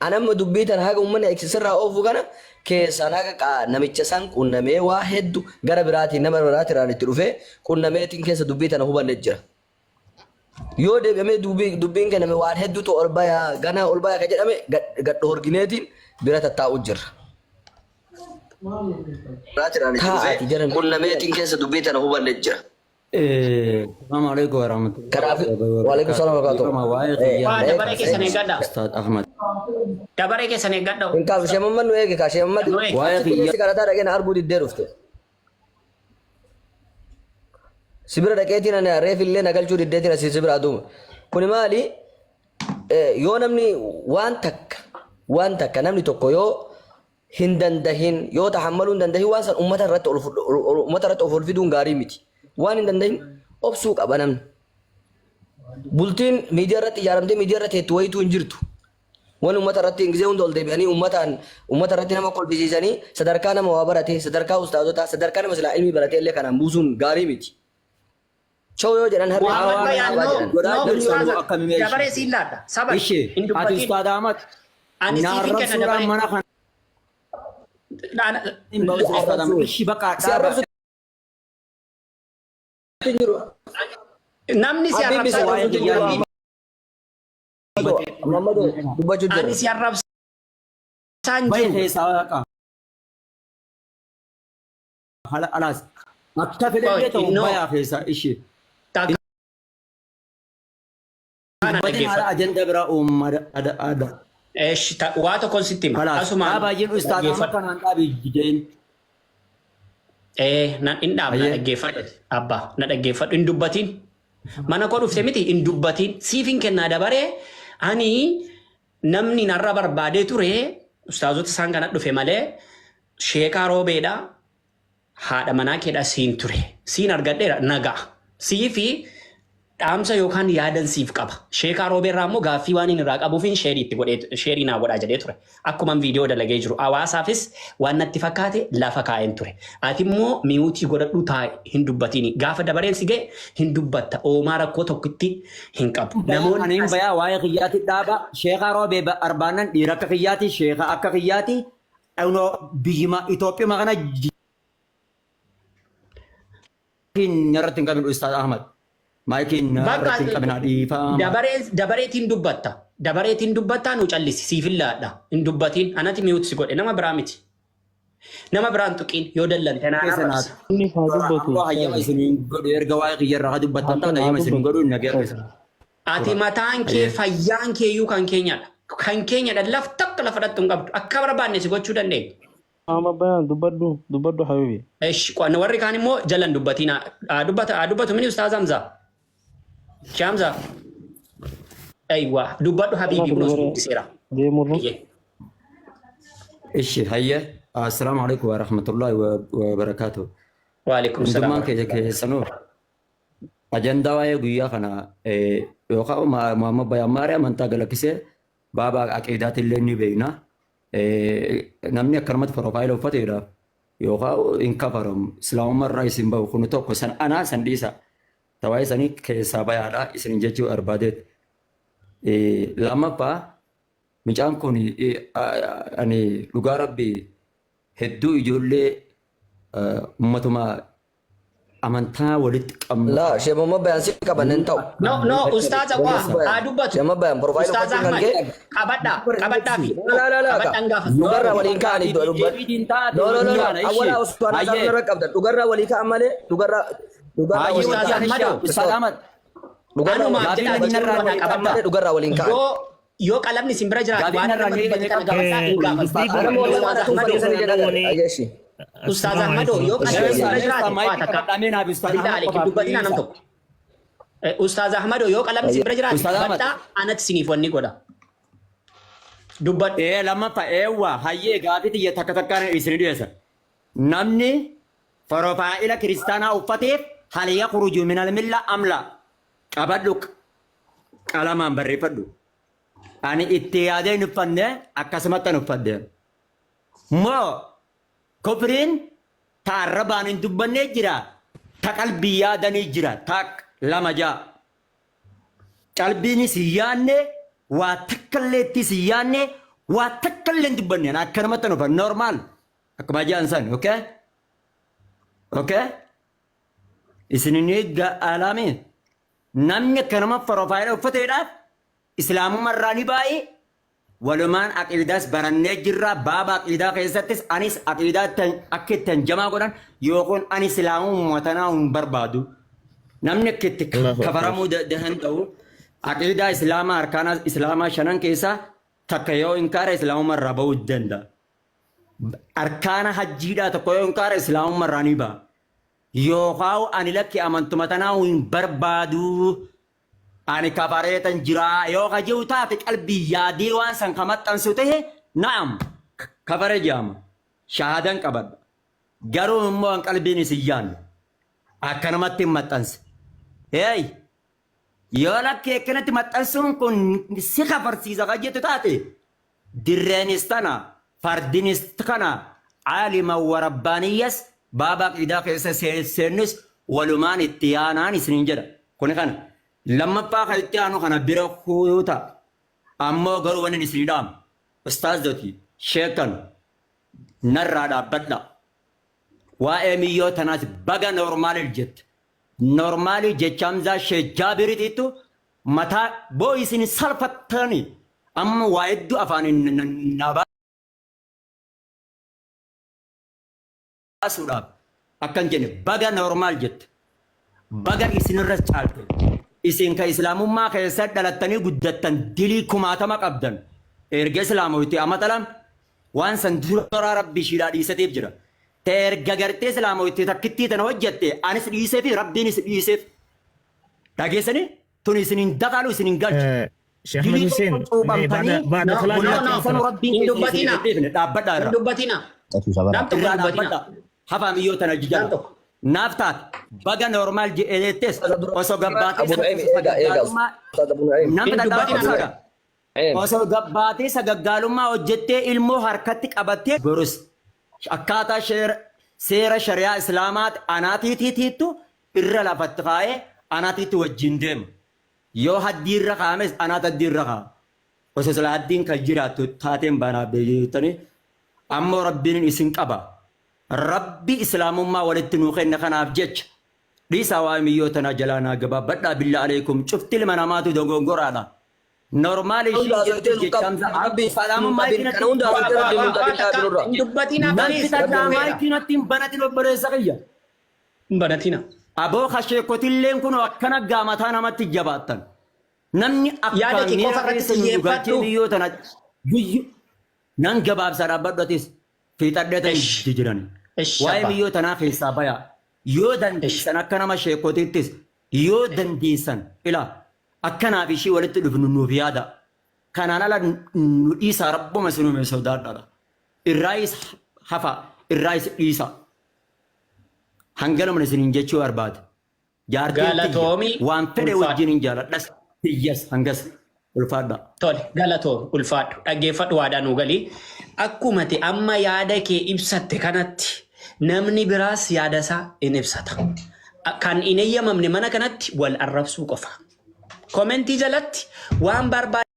An amma dubbii tana haga uummanni sirraa oofu kana keessaan haga namicha san qunnamee waa heddu gara biraatiin nama biraatirraan itti dhufee qunnameetiin keessa dubbii tana hubanne jira. Yoo deebi'amee dubbiin kenname waan hedduutu ol baya ganaa ol baya ka jedhame gad dhoorgineetiin bira tattaa'u jirra. Taa'aati jiran qunnameetiin keessa dubbii tana hubanne jira. Assalamu alaikum warahmatullahi Kanaaf waalaikum salaam wa Dhiifama waa'ee rahmatullahi. Waa kiyyaa dabaree keessan eeggadha. Ustaad Ahmad. Dabaree keessan eeggadha. Hin kaasu sheemamman nu eege kaa sheemamman Nu eege. Waa'ee achitti kiyyaa keessi kadhataa dhaqee na arguu diddee dhufte. Si bira dhaqeetiin ani reef illee na galchuu diddeetiin asii si bira aduuma. Kuni maali? Yoo namni waan takka waan takka namni tokko yoo hin dandahin yoo tahammaluu hin dandahin waan san ummata irratti ol ummata irratti of ol fiduun gaarii miti. Waan hin dandahin obsuu qaba namni. Bultiin miidiyaa irratti ijaaramtee miidiyaa irratti heettu wayituu hin jirtu. Wani ummata irratti gizee hunda ol deebi'anii ummataan ummata irratti nama kolfisiisanii sadarkaa nama waa baratee sadarkaa ustaazotaa sadarkaa nama silaa ilmii baratee illee kanaan buusuun gaarii miti. Show yoo jedhan harree Muhammad haawaa Bayaan haawaa no jedhan. godhaa no jirtu ustaaza ammoo akkami meesha. dabaree siin laadha. Sabar Ishee hin ati dubbatin. Ustaad Ahmad Ani na siif hin kenna arrabsuudhaan dabaree. mana kana hin Si ba'u Ustaad Ahmad. arrabsuu Ishii bakka si dhaaba. arrabsuutti hin jiru. Namni si Habibi si arrabsaa arrabsuutti hin jiru. jiru. Muhammadu dubbachuu Ani jira. si arrabsaan Bahi jiru. keessaa waaqa. Hala alaas. Akka fedhallee ta'u No. bayaa keessaa ishee. Takka na Dubbatin haala dhaggeeffadhu. ajanda biraa uummata ada ada. Eesh, waa tokkoon sitti hima. Kalaas. Asumaan Dhaabaa jedhu ustaad amma dhaggeeffadhu. kanaan dhaabi jeen. Ee, nan hin dhaabna Ayyee. dhaggeeffadhu. Abbaa, na dhaggeeffadhu. Hin dubbatin. Mana koo dhufte miti hin dubbatin. Siif hin kennaa dabaree ani namni narra barbaadee ture ustaazota isaan kana dhufe malee sheekaa roobeedha haadha manaa keedha siin ture. Siin argadheera nagaa. Siifi dhaamsa yookaan yaadan siif qaba. Sheekaa Roobeerraa immoo gaaffii waan inni irraa qabuufin sheerii itti godhee sheerii naa godhaa jedhee ture. Akkuman viidiyoo dalagee jiru hawaasaafis waan natti fakkaate lafa kaa'een ture. Ati immoo miyuutii godhadhuu taa'i hin dubbatini. Gaafa dabareen si ga'e hin dubbatta. Oomaa rakkoo tokkitti hin qabu. Namoonni Ani hin as bayaa waa'ee kiyyaati dhaaba sheekaa roobee arbaanan dhiira akka kiyyaati sheeka akka kiyyaati Unoo biyyuma Itoophiyaa kana Maayikiin narratti hin qabin Ustaaz Ahmad. Maayikiin Bakka narratti hin qabinaa dhiifama. dabaree dabareetiin dubbatta. Dabareetiin dubbattaa nu callisi siif hin laadha. Hin dubbatiin anati mute si godhe nama biraa miti. Nama biraan tuqiin yoo dallante naan Keessa arrabsa. naaf. Inni haa dubbatu Ammoo hayyama ustaazi. isin hin godhu erga waa'ee kiyyarraa haa dubbattan Hasan taate haa hayyama isin hin dubbatu godhu nagaya ustaazi. keessa. Ati Tura. mataan kee Hayyee. fayyaan kee iyyuu kan keenyadha. Kan keenyadha laf takka lafa dhattu hin qabdu. Akka barbaanne si gochuu dandeenya. Muhammad Bayaan dubbadhu dubbadhu habibi. Esh, warri kaan immoo jalan dubbatiin haa dubbata haa dubbatu mini ustaaz Hamza. Shee Hamza. Aywa dubbadhu habiibi Kanaaf kunoo si dabaree guddiseera. deemurra. Iyyee. Ishi hayye. Assalaamu alaikum wa rahmatullahi wa barakaatuh. Waalaikum salaam Hundummaan keenya warahmatullahi. keessanuu ajandaa waa'ee guyyaa kana yookaan Muhammad Bayaan Maaree amantaa galakkisee baaba aqiidaatti illee ni beekna. Namni akkanumatti profaayila uffateedhaaf yookaan hin kafaramu. Islaamummaa irraa isin bahu kun tokko san anaa san dhiisa. Tawaa'ee sanii keessaa bayaadha isin jechuu barbaadeet. Lammaffaa mucaan kun ani dhugaa rabbi hedduu ijoollee ummatuma amantaa walitti qabnu. Laa Sheikh Muhammad Bayaan si qaban hin ta'u. No, no, ustaaza waa haa dubbatu. Sheikh Muhammad Bayaan profile Ustaaza uffachuun kan Ahmad, kee. qabadhaa, qabadhaa fi Laa laa laa qabadhaan gaafa. Dhugarraa waliin ka'anii Deebiitiin taate No no no no. waliin yaana, Awwalaa ishee. osoo anaa Hayyee. irra qabdan. Dhugarraa walii ka'an malee dhugarraa dhugarraa Hayyee waliin Ustaaz ka'an. Ahmad. Ustaaz Ahmad. Dhugarraa Anumaaf waliin jedhaa Gaafiin jechuun narraa kana ni qabadhaa. malee dhugarraa waliin ka'an. Yoo qalamni isin bira jiraate Gaafiin waan narraa nama ni dubbate kana qabda. qabadhaa hin gaafatu. Ana moo Ustaaz waan atuun Ahmad, fadhiisanii jedhan agarre. Ustaaz Ahmad yoo qalamni isin bira jiraate waa takka. Billah aleekum dubbatinaa nam tokko. Ustaaz Ahmad yoo qalamni isin bira jiraate Ustaaz Ahmad. qabadhaa anatti isiniif wanni godha. Dubbadhu. Ee lammaffaa eewwa hayyee gaafii tiyya takka takkaan isin dhiyeessa. Namni forofaa'ila kiristaanaa uffateef hal yakhruju minal milla amla qabadhu qalamaan barreeffadhu. Ani itti yaadee hin uffanne akkasumatti hin uffadhe. Moo kufriin ta arrabaan hin dubbannee jira ta qalbii yaadanii jira tak lama ja'a. Qalbiinis hin yaadne waa takkallee ittis hin yaadne waa takkallee hin dubbanne ani akkanumatti hin uffanne normal akkuma ja'an san okay okay isin ni ga'alaami namni akkanuma profaayila uffateedhaaf islaamummaa irraa ni baay'ee walumaan aqiidaas barannee jirra baaba aqiidaa keessattis anis aqiidaa akka ittiin jamaa godhan yookiin ani islaamummaa tanaa hin barbaadu namni akka itti kafaramuu danda'u aqiidaa islaamaa arkaana islaamaa shanan keessaa takka yoo inkaara islaamummaa irraa bahuu danda'a. Arkaana hajjiidhaa tokko yoo inkaara islaamummaa irraa ni ba'a. Yookaan ani lakki amantuma tanaa hin barbaadu. Ani kafareetan jira yoo ka jiru taate qalbii yaadee waan san ka maxxansu ta'e na'am kafare jedhama. Shahaadan qabadha. Garuu immoo an qalbiin isin yaanne akkanumatti hin maxxanse. Hey! Yoo lakki akkanatti maxxansuun kun si kafarsiisa ka jettu taate dirreenis tana fardinis kana caalima warabbaaniyyas baaba aqiidaa keessa seennus walumaan itti yaanaan isiniin jedha. Kuni kana. Lammaffaa kan itti aanu kana bira kuuta. Ammoo garuu wanni isinii dhaamu. Ustaazoti sheekan narraa dhaabbadha. Waa'ee miyyoo tanaas baga noormaalii jette. Noormaalii jecha Hamzaa Sheek Jaabiriitiitu mataa boo isin salphattanii amma waa hedduu afaan na baasuudhaaf akkan jenne baga noormaal jette. Baga isinirra caalte. Isin ka islaamummaa keessa dhalattanii guddattan dilii kumaatama qabdan. Erga islaamoyti amata lama waan san dura rabbi ishiidhaa dhiiseetiif jira. Te erga gartee islaamoyti takkittii tana hojjette anis dhiisee fi rabbiinis dhiiseef. Dhageessanii tun isin hin daqaalu isin hin galchu. Sheekh Ahmed Dilii Hussein, tokko mee cuuphamtanii baada baada No, kalaamii no, natti no. keessanuu rabbiin Hin keessa isin dubbatina. hin dhiifne dhaabbadhaa Hin irra. dubbatina. Nam tokko Irraa hin dubbatina. dhaabbadhaa. Hafaa miyyoo tana Nam jijjara. tokko. Naaf taate baga normaal jedheettes osoo gabbaatee Abu Nu'aym eega eega Ustaaz Abu Nu'aym. namni Hin dhadhaa dubbatina obsa nam gaa. Nu'aym. Osoo gabbaatee sagaggaalummaa hojjettee ilmoo harkatti qabattee borus akkaataa seera shari'aa islaamaati anaatiitiittu irra lafatti kaa'ee anaatiitti wajjin deema. Yoo haddii irra kaa'ames anaat haddii irra kaa'a. Osoo sila haddiin kan jiraattu taateen baanaa beektanii ammoo rabbiin isin qaba. Rabbi islaamummaa walitti nuu kenne kanaaf jecha dhiisaa waa'ee miyyoo tanaa jalaa naa gabaabbadhaa billaa aleekum cufti ilma namaatu dogongoraadha. Normaal ishii Hunda jettu haasofitee nu jecha qab. Hamza Rabbi nun islaamummaa qabin. Kana hunda Waa haasofitee waa rabbi waa nun waa qabin takka dhaabi nurraa. hin dubbatina Nan please. fixadhaa Dhufeera. maayikii natti hin banatin obboleessa kiyya. Hin banatina. Aboo kasheekotilleen kun akkana gaamataa namatti jabaattan. Namni Yaada akkaan kee miira qofa irratti keessa nu dhugaachee xiyyeeffadhu. biyyoo tana guyyu nan gabaabsaa dhaabbadhu atis fiixadhee tan Ish. jiran. Ish Waa'ee abbaa. biyyoo tanaa keessaa baya. Yoo Ish. dandeessan akka nama sheekotiittis yoo dandeessan ilaa akkanaaf ishii walitti dhufnu nuuf yaada. Kanaan ala nu dhiisaa rabbuma sinume sodaadhaadha. Irraayis hafa irraayis dhiisa. Hanganuma isiniin jechuu barbaade. Jaartiin tiyya Galatoomi waan fedhe ulfaadhu. wajjin hin jaaladhas tiyyas hangas ulfaadha. Tole galatoomi ulfaadhu dhaggeeffadhu waadaa nuu galii. Akkuma ati amma yaada kee ibsatte kanatti namni biraas yaada isaa in ibsata. Kan hin eeyyamamne mana kanatti wal arrabsuu qofa. Komentii jalatti waan barbaaddan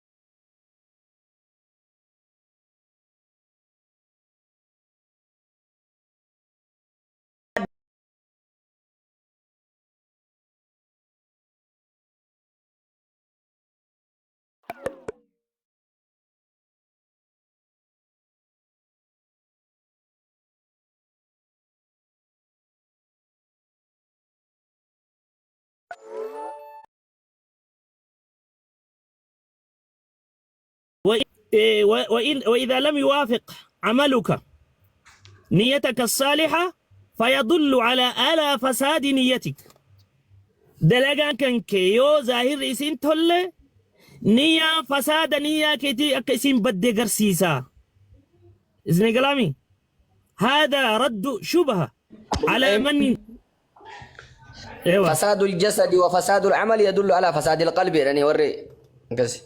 وإذا لم يوافق عملك نيتك الصالحة فيدل على فساد نيتك. Dalagaan kan kee yoo zaahirri isiin tolle niyyaan fasaada niyyaa keetii akka isiin badde garsiisa. Isin galaami? هذا رد شبهة على من ايوه. فساد الجسد وفساد العمل يدل على فساد القلب يعني وري قصي.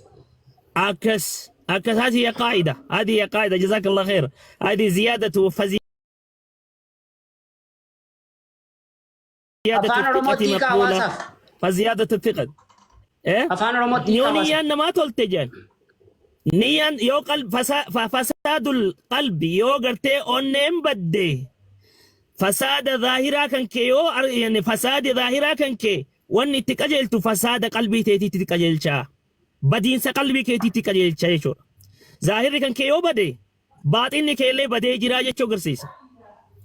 عكس عكس، هذه هي قاعدة، هذه هي قاعدة. جزاك الله خير. هذه زيادة فزيادة Afaan الثقة Oromootti hiikaa مقبولة. hawaasaaf. فزيادة الثقة ايه Afaan Oromootti hiikaa yoo hawaasaaf. niyyaan namaa tolte jedhan niyyaan yoo فساد القلب yoo gartee onneen badde fasaada zaahiraa kan kee yoo yani fasaadi zaahiraa kan kee wanni itti qajeeltu fasaada qalbii teetiitti qajeelcha, badiinsa qalbii keetiitti qajeelcha jechuudha. Zaahirri kan kee yoo bade baaxinni kee illee badee jiraa jechuu agarsiisa.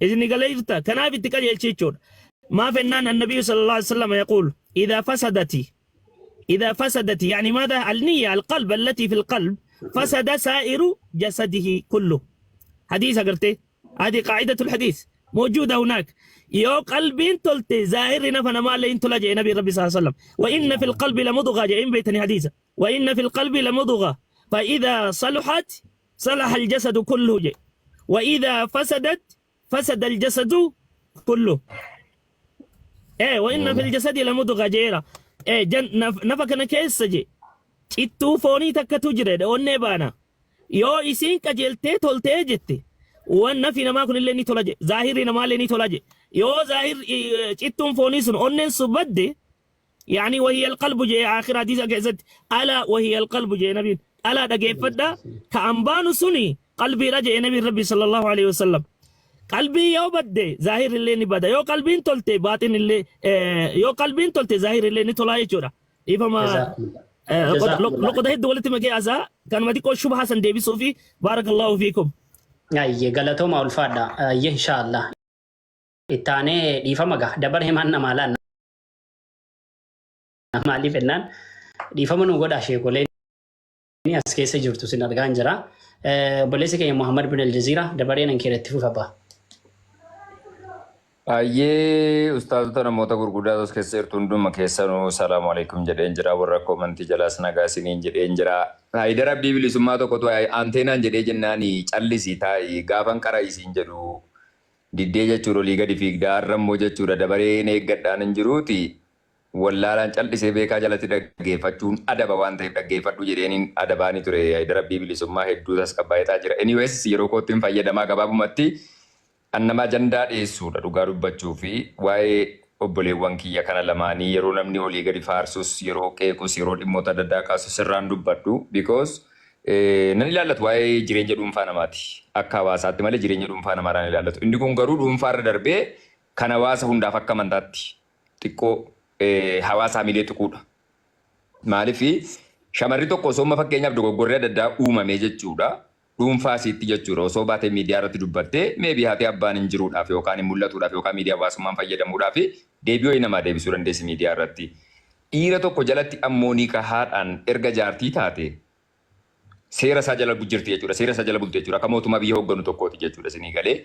Isin galee jirta? Kanaaf itti qajeelcha jechuudha. Maaf ennaan النبي صلى الله عليه وسلم يقول إذا فسدت يعني ماذا؟ النية، القلب، التي في القلب فسد سائر جسده كله. حديث قرتي، هذه قاعدة الحديث موجودة هناك. yoo qalbiin tolte zaahirri nafa namaallee tola jee nabi rabbi صلى الله عليه وسلم. وإن في القلب لمضغة jeen beeytani hadiisa. وإن في القلب لمضغة فإذا صلحت صلح الجسد كله jee وإذا فسدت فسد الجسد كله. إيه وإن في الجسد لمضغة jeera إيه jan nafa kana keessa je cittuu foonii takkatu jira, onnee baana. Yoo isiin qajeeltee toltee jette waan nafi namaa kun illee ni tola je, zaahirri namaa illee ni tola je. Yoo zaahir cittuun foonii sun onneen sun badde يعني وهي القلب jee آخر حديث keessatti ألا وهي القلب jee nabiin. ألا dhageeffadha ka ambaanu suni qalbiidha jee nabiin rabbi صلى الله عليه وسلم. Qalbii yoo badde zaahirri illee ni bada. Yoo qalbiin tolte baaxin illee, yoo qalbiin tolte zaahirri illee ni tolaa jechuudha. Ifama. جزاكم الله. Loqoda hedduu walitti makee asaa kanuma xiqqoo shubhaa san deebisuu fi بارك الله فيكم. Ayyee, galatooma, ulfaadha. Ayyee, inshaallah. Ittaanee dhiifama gaa dabar himaan namaa laanna. Maaliif jennaan dhiifama nu godha, sheekoleen as keessa jirtu sin argaa hin jira. Obboleessi keenya Muhammad bin Aljaziira dabareen an keeratti fufa ba'a. Baay'ee ustaazota namoota gurguddaa as keessa jirtu hunduma keessanuu سلام عليكم jedheen jira. Warra koomantii jalaas nagaa isiniin jedheen jira. Haayidar Abdii bilisummaa tokkotu anteenaan jedhee jennaani callisii taa'i gaafan qara isiin jedhu diddee jechuudha, olii gadi fiigdaa. Har'a immoo jechuudha dabareen eeggadhaan hin jiruuti. Wallaalaan callisee beekaa jalatti dhaggeeffachuun adaba waan ta'eef dhaggeeffadhu jedheeniin adabaanii ture. Haayidar Abdii bilisummaa hedduu tasgabbaa'eetaa jira. Anyways, yeroo kootti hin fayyadamaa. Gabaabumatti an nama ajandaa dhiyeessuudha. Dhugaa dubbachuu fi waa'ee obboleewwan kiyya kana lamaanii yeroo namni olii gadi faarsus, yeroo qeequs, yeroo dhimmoota adda addaa kaasus irraan dubbadhu because nan ilaallatu waa'ee jireenya dhuunfaa namaati akka hawaasaatti malee jireenya dhuunfaa namaadhaan ilaallatu. Inni kun garuu dhuunfaarra darbee kan hawaasa hundaaf akka amantaatti xiqqoo hawaasa hamilee tuquudha. Maaliif shamarri tokko osoo amma fakkeenyaaf dogoggorri adda addaa uumamee jechuudha. Dhuunfaa isiitti jechuudha. Osoo baatee miidiyaa irratti dubbattee maybe haatee abbaan hin jiruudhaaf yookaan hin mul'atuudhaaf yookaan miidiyaa hawaasummaan fayyadamuudhaaf deebii wayii namaa deebisuu dandeessi miidiyaa irratti. Dhiira tokko jalatti ammoo nikahaadhaan erga jaartii taate seera isaa jala jirti jechuudha. Seera isaa jala bulti jechuudha. Akka mootummaa biyya hoogganu tokkooti jechuudha isinii galee.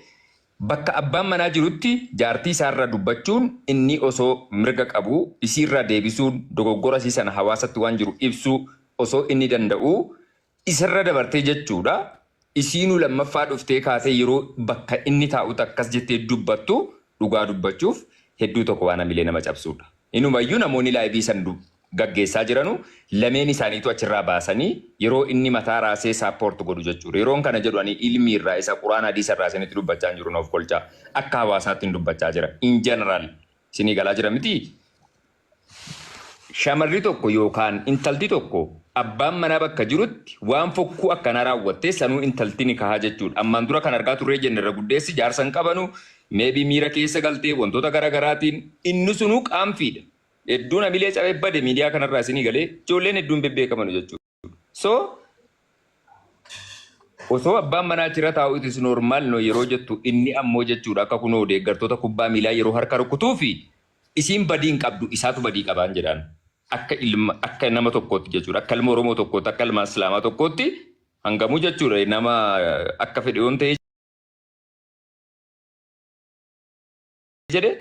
Bakka abbaan manaa jirutti jaartii isaarraa dubbachuun inni osoo mirga qabu isiirraa deebisuun dogoggora isii sana hawaasatti waan jiru ibsuu osoo inni danda'u isarra dabartee jechuudha. Isiinuu lammaffaa dhuftee kaasee yeroo bakka inni taa'utti akkas jettee dubbattu dhugaa dubbachuuf hedduu tokko waan hamilee nama cabsuudha. Inumayyuu namoonni live san gaggeessaa jiranu lameen isaaniitu achirraa baasanii yeroo inni mataa raasee support godhu jechuudha. Yeroon kana jedhu ani ilmi irraa isa quraan hadiisa irraa isinitti dubbachaa hin jiru, naaf kolchaa. Akka hawaasaatti hin dubbachaa jira. In general. Isinii galaa jira mitii? Shamarri tokko yookaan intalti tokko abbaan manaa bakka jirutti waan fokkuu akkanaa raawwattee sanuu intalti ni kahaa jechuudha. Ammaan dura kan argaa turree jenne irra guddeessi jaarsa hin qabanu maybe miira keessa galtee wantoota gara garaatiin inni sunuu qaanfiidha. Hedduun hamilee cabee bade miidiyaa kanarraa isinii galee ijoolleen hedduun bebbeekamanu jechuudha. So osoo abbaan manaa achirra taa'u it is normal no yeroo jettu inni ammoo jechuudha akka kunoo deeggartoota kubbaa miilaa yeroo harka rukutuu fi isiin badii hin qabdu isaatu badii qabaan jedhaan akka ilma akka nama tokkootti jechuudha akka ilma Oromoo tokkootti akka ilma Islaamaa tokkootti hangamuu jechuudha nama akka fedhe yoon ta'e jedhe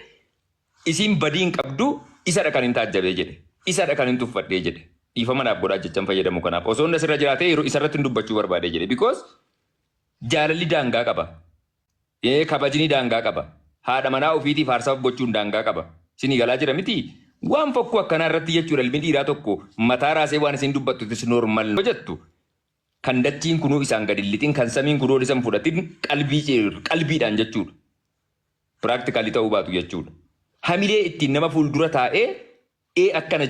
isiin badii hin qabdu isadha kan hin taajjabee jedhe isadha kan hin tuffadhee jedhe dhiifama naaf godhaa jechan fayyadamu kanaaf osoo inni asirra jiraatee yeroo isarratti hin dubbachuu barbaade jedhe because jaalalli daangaa qaba kabajni daangaa qaba haadha manaa ofiitiif aarsaa of gochuun daangaa qaba isinii galaa jira miti waan fokkuu akkanaa irratti jechuudha ilmi dhiiraa tokko mataa raasee waan isin dubbattu itis normal jettu kan dachiin kunuu isaan gadi hin lixin kan samiin kunuu ol isan fudhatin qalbii qalbiidhaan jechuudha. Practically ta'uu baatu jechuudha. Hamilee ittiin nama fuuldura taa'ee ee akkana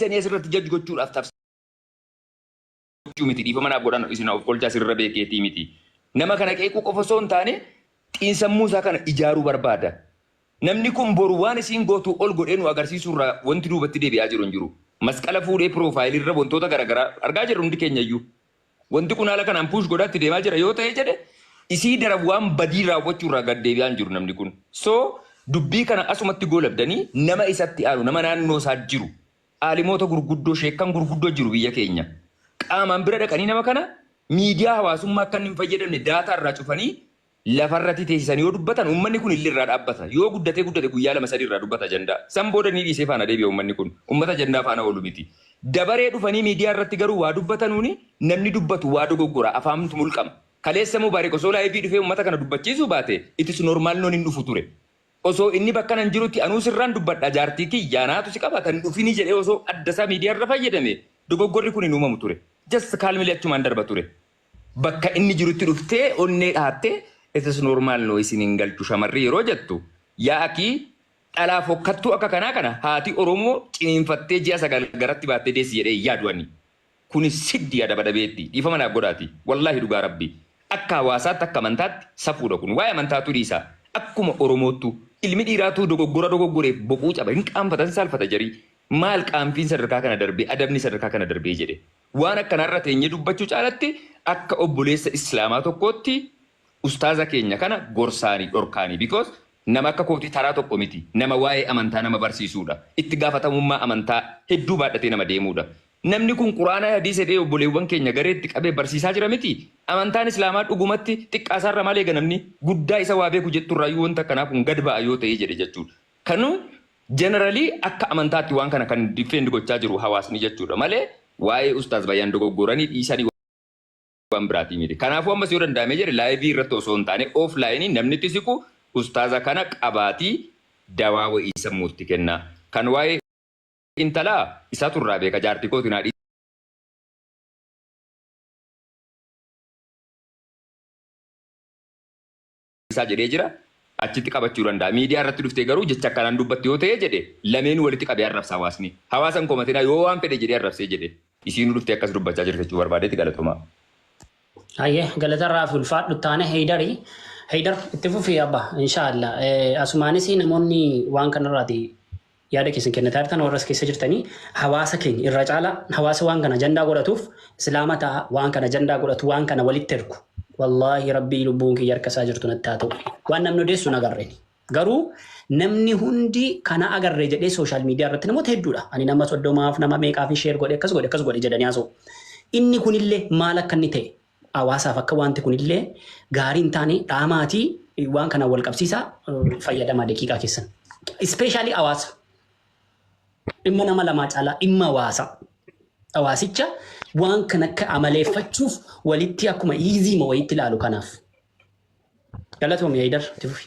Sanii asirratti judge gochuudhaaf tafsir gochuu miti dhiifama naaf godhan isin of kolchaa sirra beekeetii miti. Nama kana qeequu qofa osoo hin taane xiinsammuu isaa kana ijaaruu barbaada. Namni kun boru waan isiin gootuu ol godhee nu agarsiisuu irraa wanti duubatti deebi'aa jiru hin jiru. Masqala fuudhee piroofaayilii irra wantoota garaagaraa argaa jirra hundi keenya iyyuu. Wanti kun haala kanaan push godhaa itti deemaa jira yoo ta'e jedhe isii daran waan badii raawwachuu irraa gad deebi'aa hin jiru namni kun. So dubbii kana asumatti goolabdanii nama isatti aanu nama naannoo isaa jiru aalimoota gurguddoo sheekkan gurguddoo jiru biyya keenya qaamaan bira dhaqanii nama kana miidiyaa hawaasummaa akka inni hin fayyadamne daataa irraa cufanii lafarratti teessisanii yoo dubbatan uummanni kun illee irraa dhaabbata. Yoo guddatee guddate guyyaa lama sadii irraa dubbata ajandaa. San booda ni dhiisee faana deebi'a uummanni kun. Uummata ajandaa faana oolu miti. Dabaree dhufanii miidiyaa irratti garuu waa dubbatanuuni namni dubbatu waa dogoggora afaantu mulqama. Kaleessa Mubaarik osoo laayivii dhufee uummata kana dubbachiisuu baate it is normal noon hin dhufu ture. Osoo inni bakka nan jirutti anuu sirraan dubbadha jaartii kiyya naatu si qaba kan dhufinii jedhee osoo adda isaa miidiyaa irra fayyadame dogoggorri kun hin uumamu ture. Just calmly achumaan darba ture. Bakka inni jirutti dhuftee onnee dhahattee it is normal no isin hin galchu shamarri yeroo jettu yaa akii dhalaa fokkattuu akka kanaa kana haati Oromoo ciniinfattee ji'a 9 garatti baattee deessi jedhee hin yaadu ani. Kuni siddi adaba dhabeetti dhiifama naaf godhaati wallaahi dhugaa rabbi akka hawaasaatti akka amantaatti safuudha kun waa'ee amantaatu dhiisaa akkuma Oromoottu ilmi dhiiraatuu dogoggora dogoggoreef boquu caba hin qaanfata hin saalfata jarii maal qaanfiin sadarkaa kana darbee adabni sadarkaa kana darbee jedhe Waan akkanaa irra teenyee dubbachuu caalatti akka obboleessa islaamaa tokkootti ustaaza keenya kana gorsaanii dhorkaanii because nama akka kootii taraa tokko miti nama waa'ee amantaa nama barsiisuudha itti gaafatamummaa amantaa hedduu baadhatee nama deemuudha namni kun quraanaa hadiisa jedhee obboleewwan keenya gareetti qabee barsiisaa jira miti amantaan islaamaa dhugumatti xiqqaasaarra maal eega namni guddaa isa waa beeku jetturraayyuu wanta akkanaa kun gad ba'a yoo ta'ee jedhe jechuudha kanu Generally akka amantaatti waan kana kan defend gochaa jiru hawaasni jechuudha malee waa'ee Ustaaz Bayyaan dogoggoranii dhiisanii waan biraatii miti. Kanaafuu ammas yoo danda'ame jedhe live irratti osoo hin taane offline namni itti siqu Ustaaza kana qabaatii dawaa wa'ii sammuutti kennaa. Kan waa'ee intalaa isaatu irraa beeka jaartii kooti naa isaa jedhee jira achitti qabachuu danda'a. Miidiyaa irratti dhuftee garuu jecha akkanaan dubbatti yoo ta'e jedhe lameenuu walitti qabee arrabsa hawaasni. Hawaasa hin komatinaa yoo waan fedhe jedhee arrabsee jedhe. Isiinuu dhuftee akkas dubbachaa jirti jechuu barbaadeeti galatoomaa. Hayyee galatarraa fi ulfaadhu taane Heydari. Heydar itti fufi abba inshaallah. Asumaanis namoonni waan kanarraati yaada keessan kennataa jirtan warra as keessa jirtanii hawaasa keenya irra caalaa hawaasa waan kana ajandaa godhatuuf islaama ta'a waan kana ajandaa godhatu waan kana walitti ergu wallaahi rabbii lubbuun kiyya harka isaa jirtu natti haa ta'u waan namni odeessu hin agarreen garuu namni hundi kana agarre jedhee sooshaal miidiyaa irratti namoota hedduudha ani nama soddomaaf nama meeqaaf sheer godhe akkas godhe akkas godhe jedhanii haasa'u inni kunillee maal akka inni ta'e hawaasaaf akka wanti kunillee gaarii hin taane dhaamaatii waan kana wal qabsiisaa fayyadamaa daqiiqaa keessan. Especially hawaasa. Dhimma nama lamaa caalaa dhimma hawaasaa. Hawaasicha waan kan akka amaleeffachuuf walitti akkuma easy ma wayitti ilaalu kanaaf. Galatoomi Haydar itti fufi.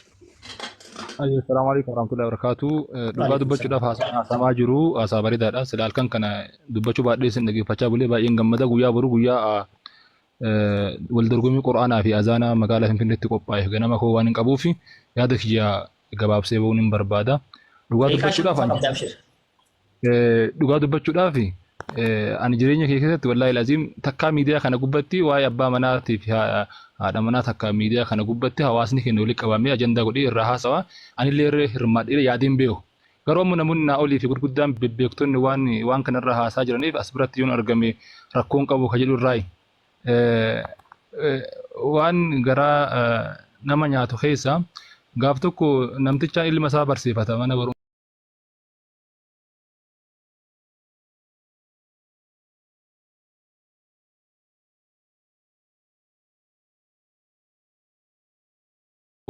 Assalaamu alaikum warahmatullahi wabarakatuh. Dhugaa Waalaikum dubbachuudhaaf haasamaa jiru haasaa bareedaadha. Sila halkan kana dubbachuu baadhee isin dhaggeeffachaa bulee baay'een gammada. Guyyaa boru guyyaa wal dorgommii Qur'aanaa fi azaanaa magaalaa Finfinneetti qophaa'eef ganama koo waan hin qabuuf yaada kiyya gabaabsee ba'uun hin barbaada. Dhugaa Daqiiqaa 5 dubbachuudhaaf qofa ani qabda abshir. Dhugaa dubbachuudhaaf ani jireenya kee keessatti wallaahi laziim takkaa miidiyaa kana gubbatti waa'ee abbaa manaatii fi haadha manaa takka miidiyaa kana gubbatti hawaasni keenya walitti qabamee ajandaa godhee irraa haasawa anillee irra hirmaadhee yaadeen beeku. Garuu ammoo namoonni naa olii fi gurguddaan bebbeektonni waan waan kanarra haasaa jiraniif as biratti yoon argame rakkoon qabu ka jedhu irraayi. Waan garaa nama nyaatu keessa gaaf tokko namtichaan ilma isaa barsiifata mana barumsaa.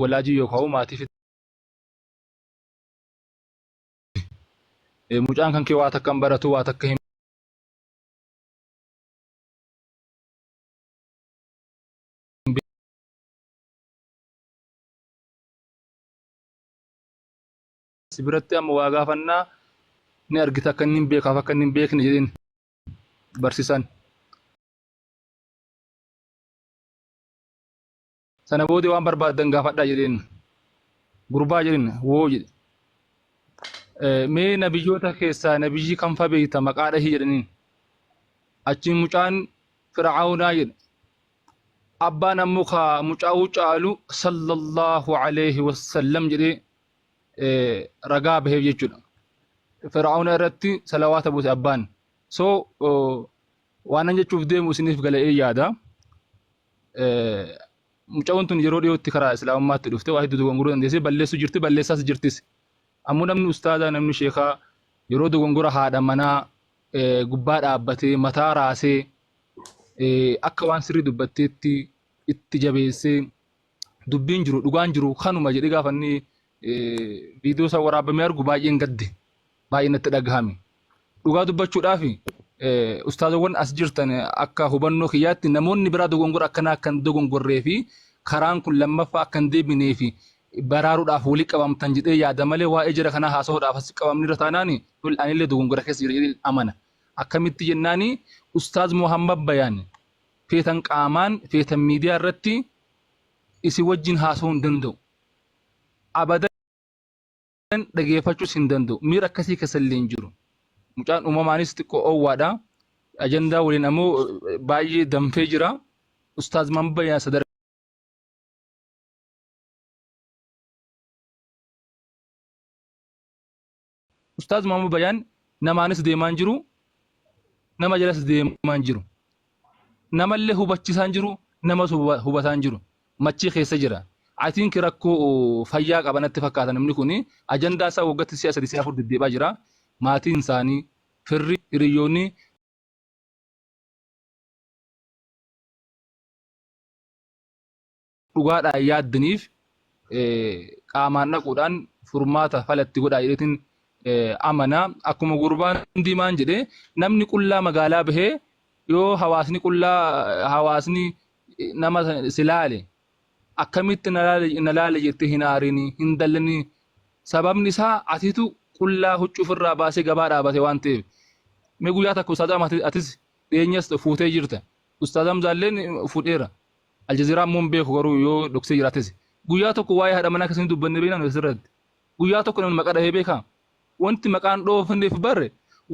Walaajii yookaan maatii mucaan kan kee waa takka hin baratu waa takka hin si biratti amma waa gaafannaa ni argita akka inni hin beekaaf akka inni hin beekne jedheen barsiisaan. Sana booda waan barbaaddan gaafadhaa jedheen. Gurbaa jedheen woo jedhe. Mee nabiyyoota keessaa nabiyyii kam fa beekta maqaa dhahii jedhaniin. Achiin mucaan Fir'aawnaa jedhe. Abbaan ammoo ka mucaa'uu caalu sallallahu alayhi wasallam jedhee ragaa baheef jechuudha. Fir'aawna irratti salawaata buuse abbaan. So waanan jechuuf deemu isiniif gala'ee yaada. Mucaa'uun tun yeroo dhiyootti karaa islaamummaatti dhufte waa hedduu dogongoruu dandeessee balleessuu jirti balleessaas jirtis. Ammoo namni ustaadaa namni sheekaa yeroo dogongora haadha manaa gubbaa dhaabbatee mataa raasee akka waan sirrii dubbatteetti itti jabeessee dubbiin jiru dhugaan jiru kanuma jedhee gaafa inni viidiyoo isaa waraabamee argu baay'een gadde baay'ee natti dhagahame. Dhugaa dubbachuudhaaf ustaazowwan as jirtan akka hubannoo kiyyaatti namoonni biraa dogongora akkanaa akka hin dogongorree fi karaan kun lammaffaa akka hin deebinee fi baraaruudhaaf walii qabamtan jedhee yaada malee waa'ee jara kanaa haasa'uudhaaf as qabamni irra taanaan anillee dogongora keessa jira jedhee amana. Akkamitti jennaani Ustaaz Muhammad Bayaan feetan qaamaan feetan miidiyaa irratti isin wajjin haasa'uu hin danda'u. Abadan dhageeffachuus hin danda'u. Miira akkasii keessa illee hin jiru. Mucaan uumamaanis xiqqoo oowwaadha. Ajandaa waliin ammoo baay'ee danfee jira. Ustaaz Muhammad Bayaan sadarkaa Ustaaz Muhammad Bayaan namaanis deemaan jiru, nama jalas deemaan jiru. Namallee hubachiisaan jiru, namas hubataan jiru. Machii keessa jira. I think rakkoo fayyaa qaba natti fakkaata namni kun. Ajandaa isaa waggaatti si'a 3 si'a 4 deddeebi'aa jira. Maatiin isaanii, firri, hiriyoonni dhugaadhaan yaaddaniif qaamaan dhaquudhaan furmaata fala itti godhaa jedheetiin amana. Akkuma gurbaan diimaan jedhe namni qullaa magaalaa bahee yoo hawaasni qullaa hawaasni nama si laale akkamitti na laale jettee hin aarini hin dallani sababni isaa atitu qullaa huccuu ofirraa baasee gabaa dhaabate waan ta'eef. Mee guyyaa takka Ustaaz atis dhiyeenyas fuutee jirta. Ustaaz Hamzaalleen fuudheera. Aljazeeraa immoo hin beeku garuu yoo dhoksee jiraates. Guyyaa tokko waa'ee haadha manaa keessanii dubbanne beeknaa nuti asirratti. Guyyaa tokko namni maqaa dhahee beekaa? Wanti maqaan dhoofneef barre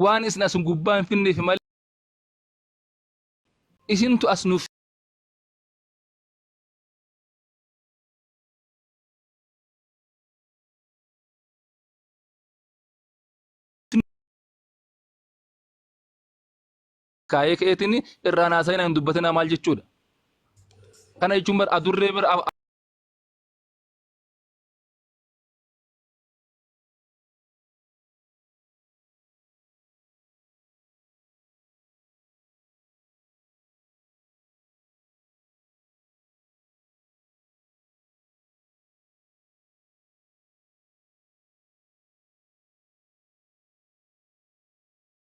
waan isin as gubbaa hin finneef malee isintu as nuuf kaayee ka'eetiin irraan haasa'ina hin dubbatinaa maal jechuudha. Kana jechuun bar adurree bira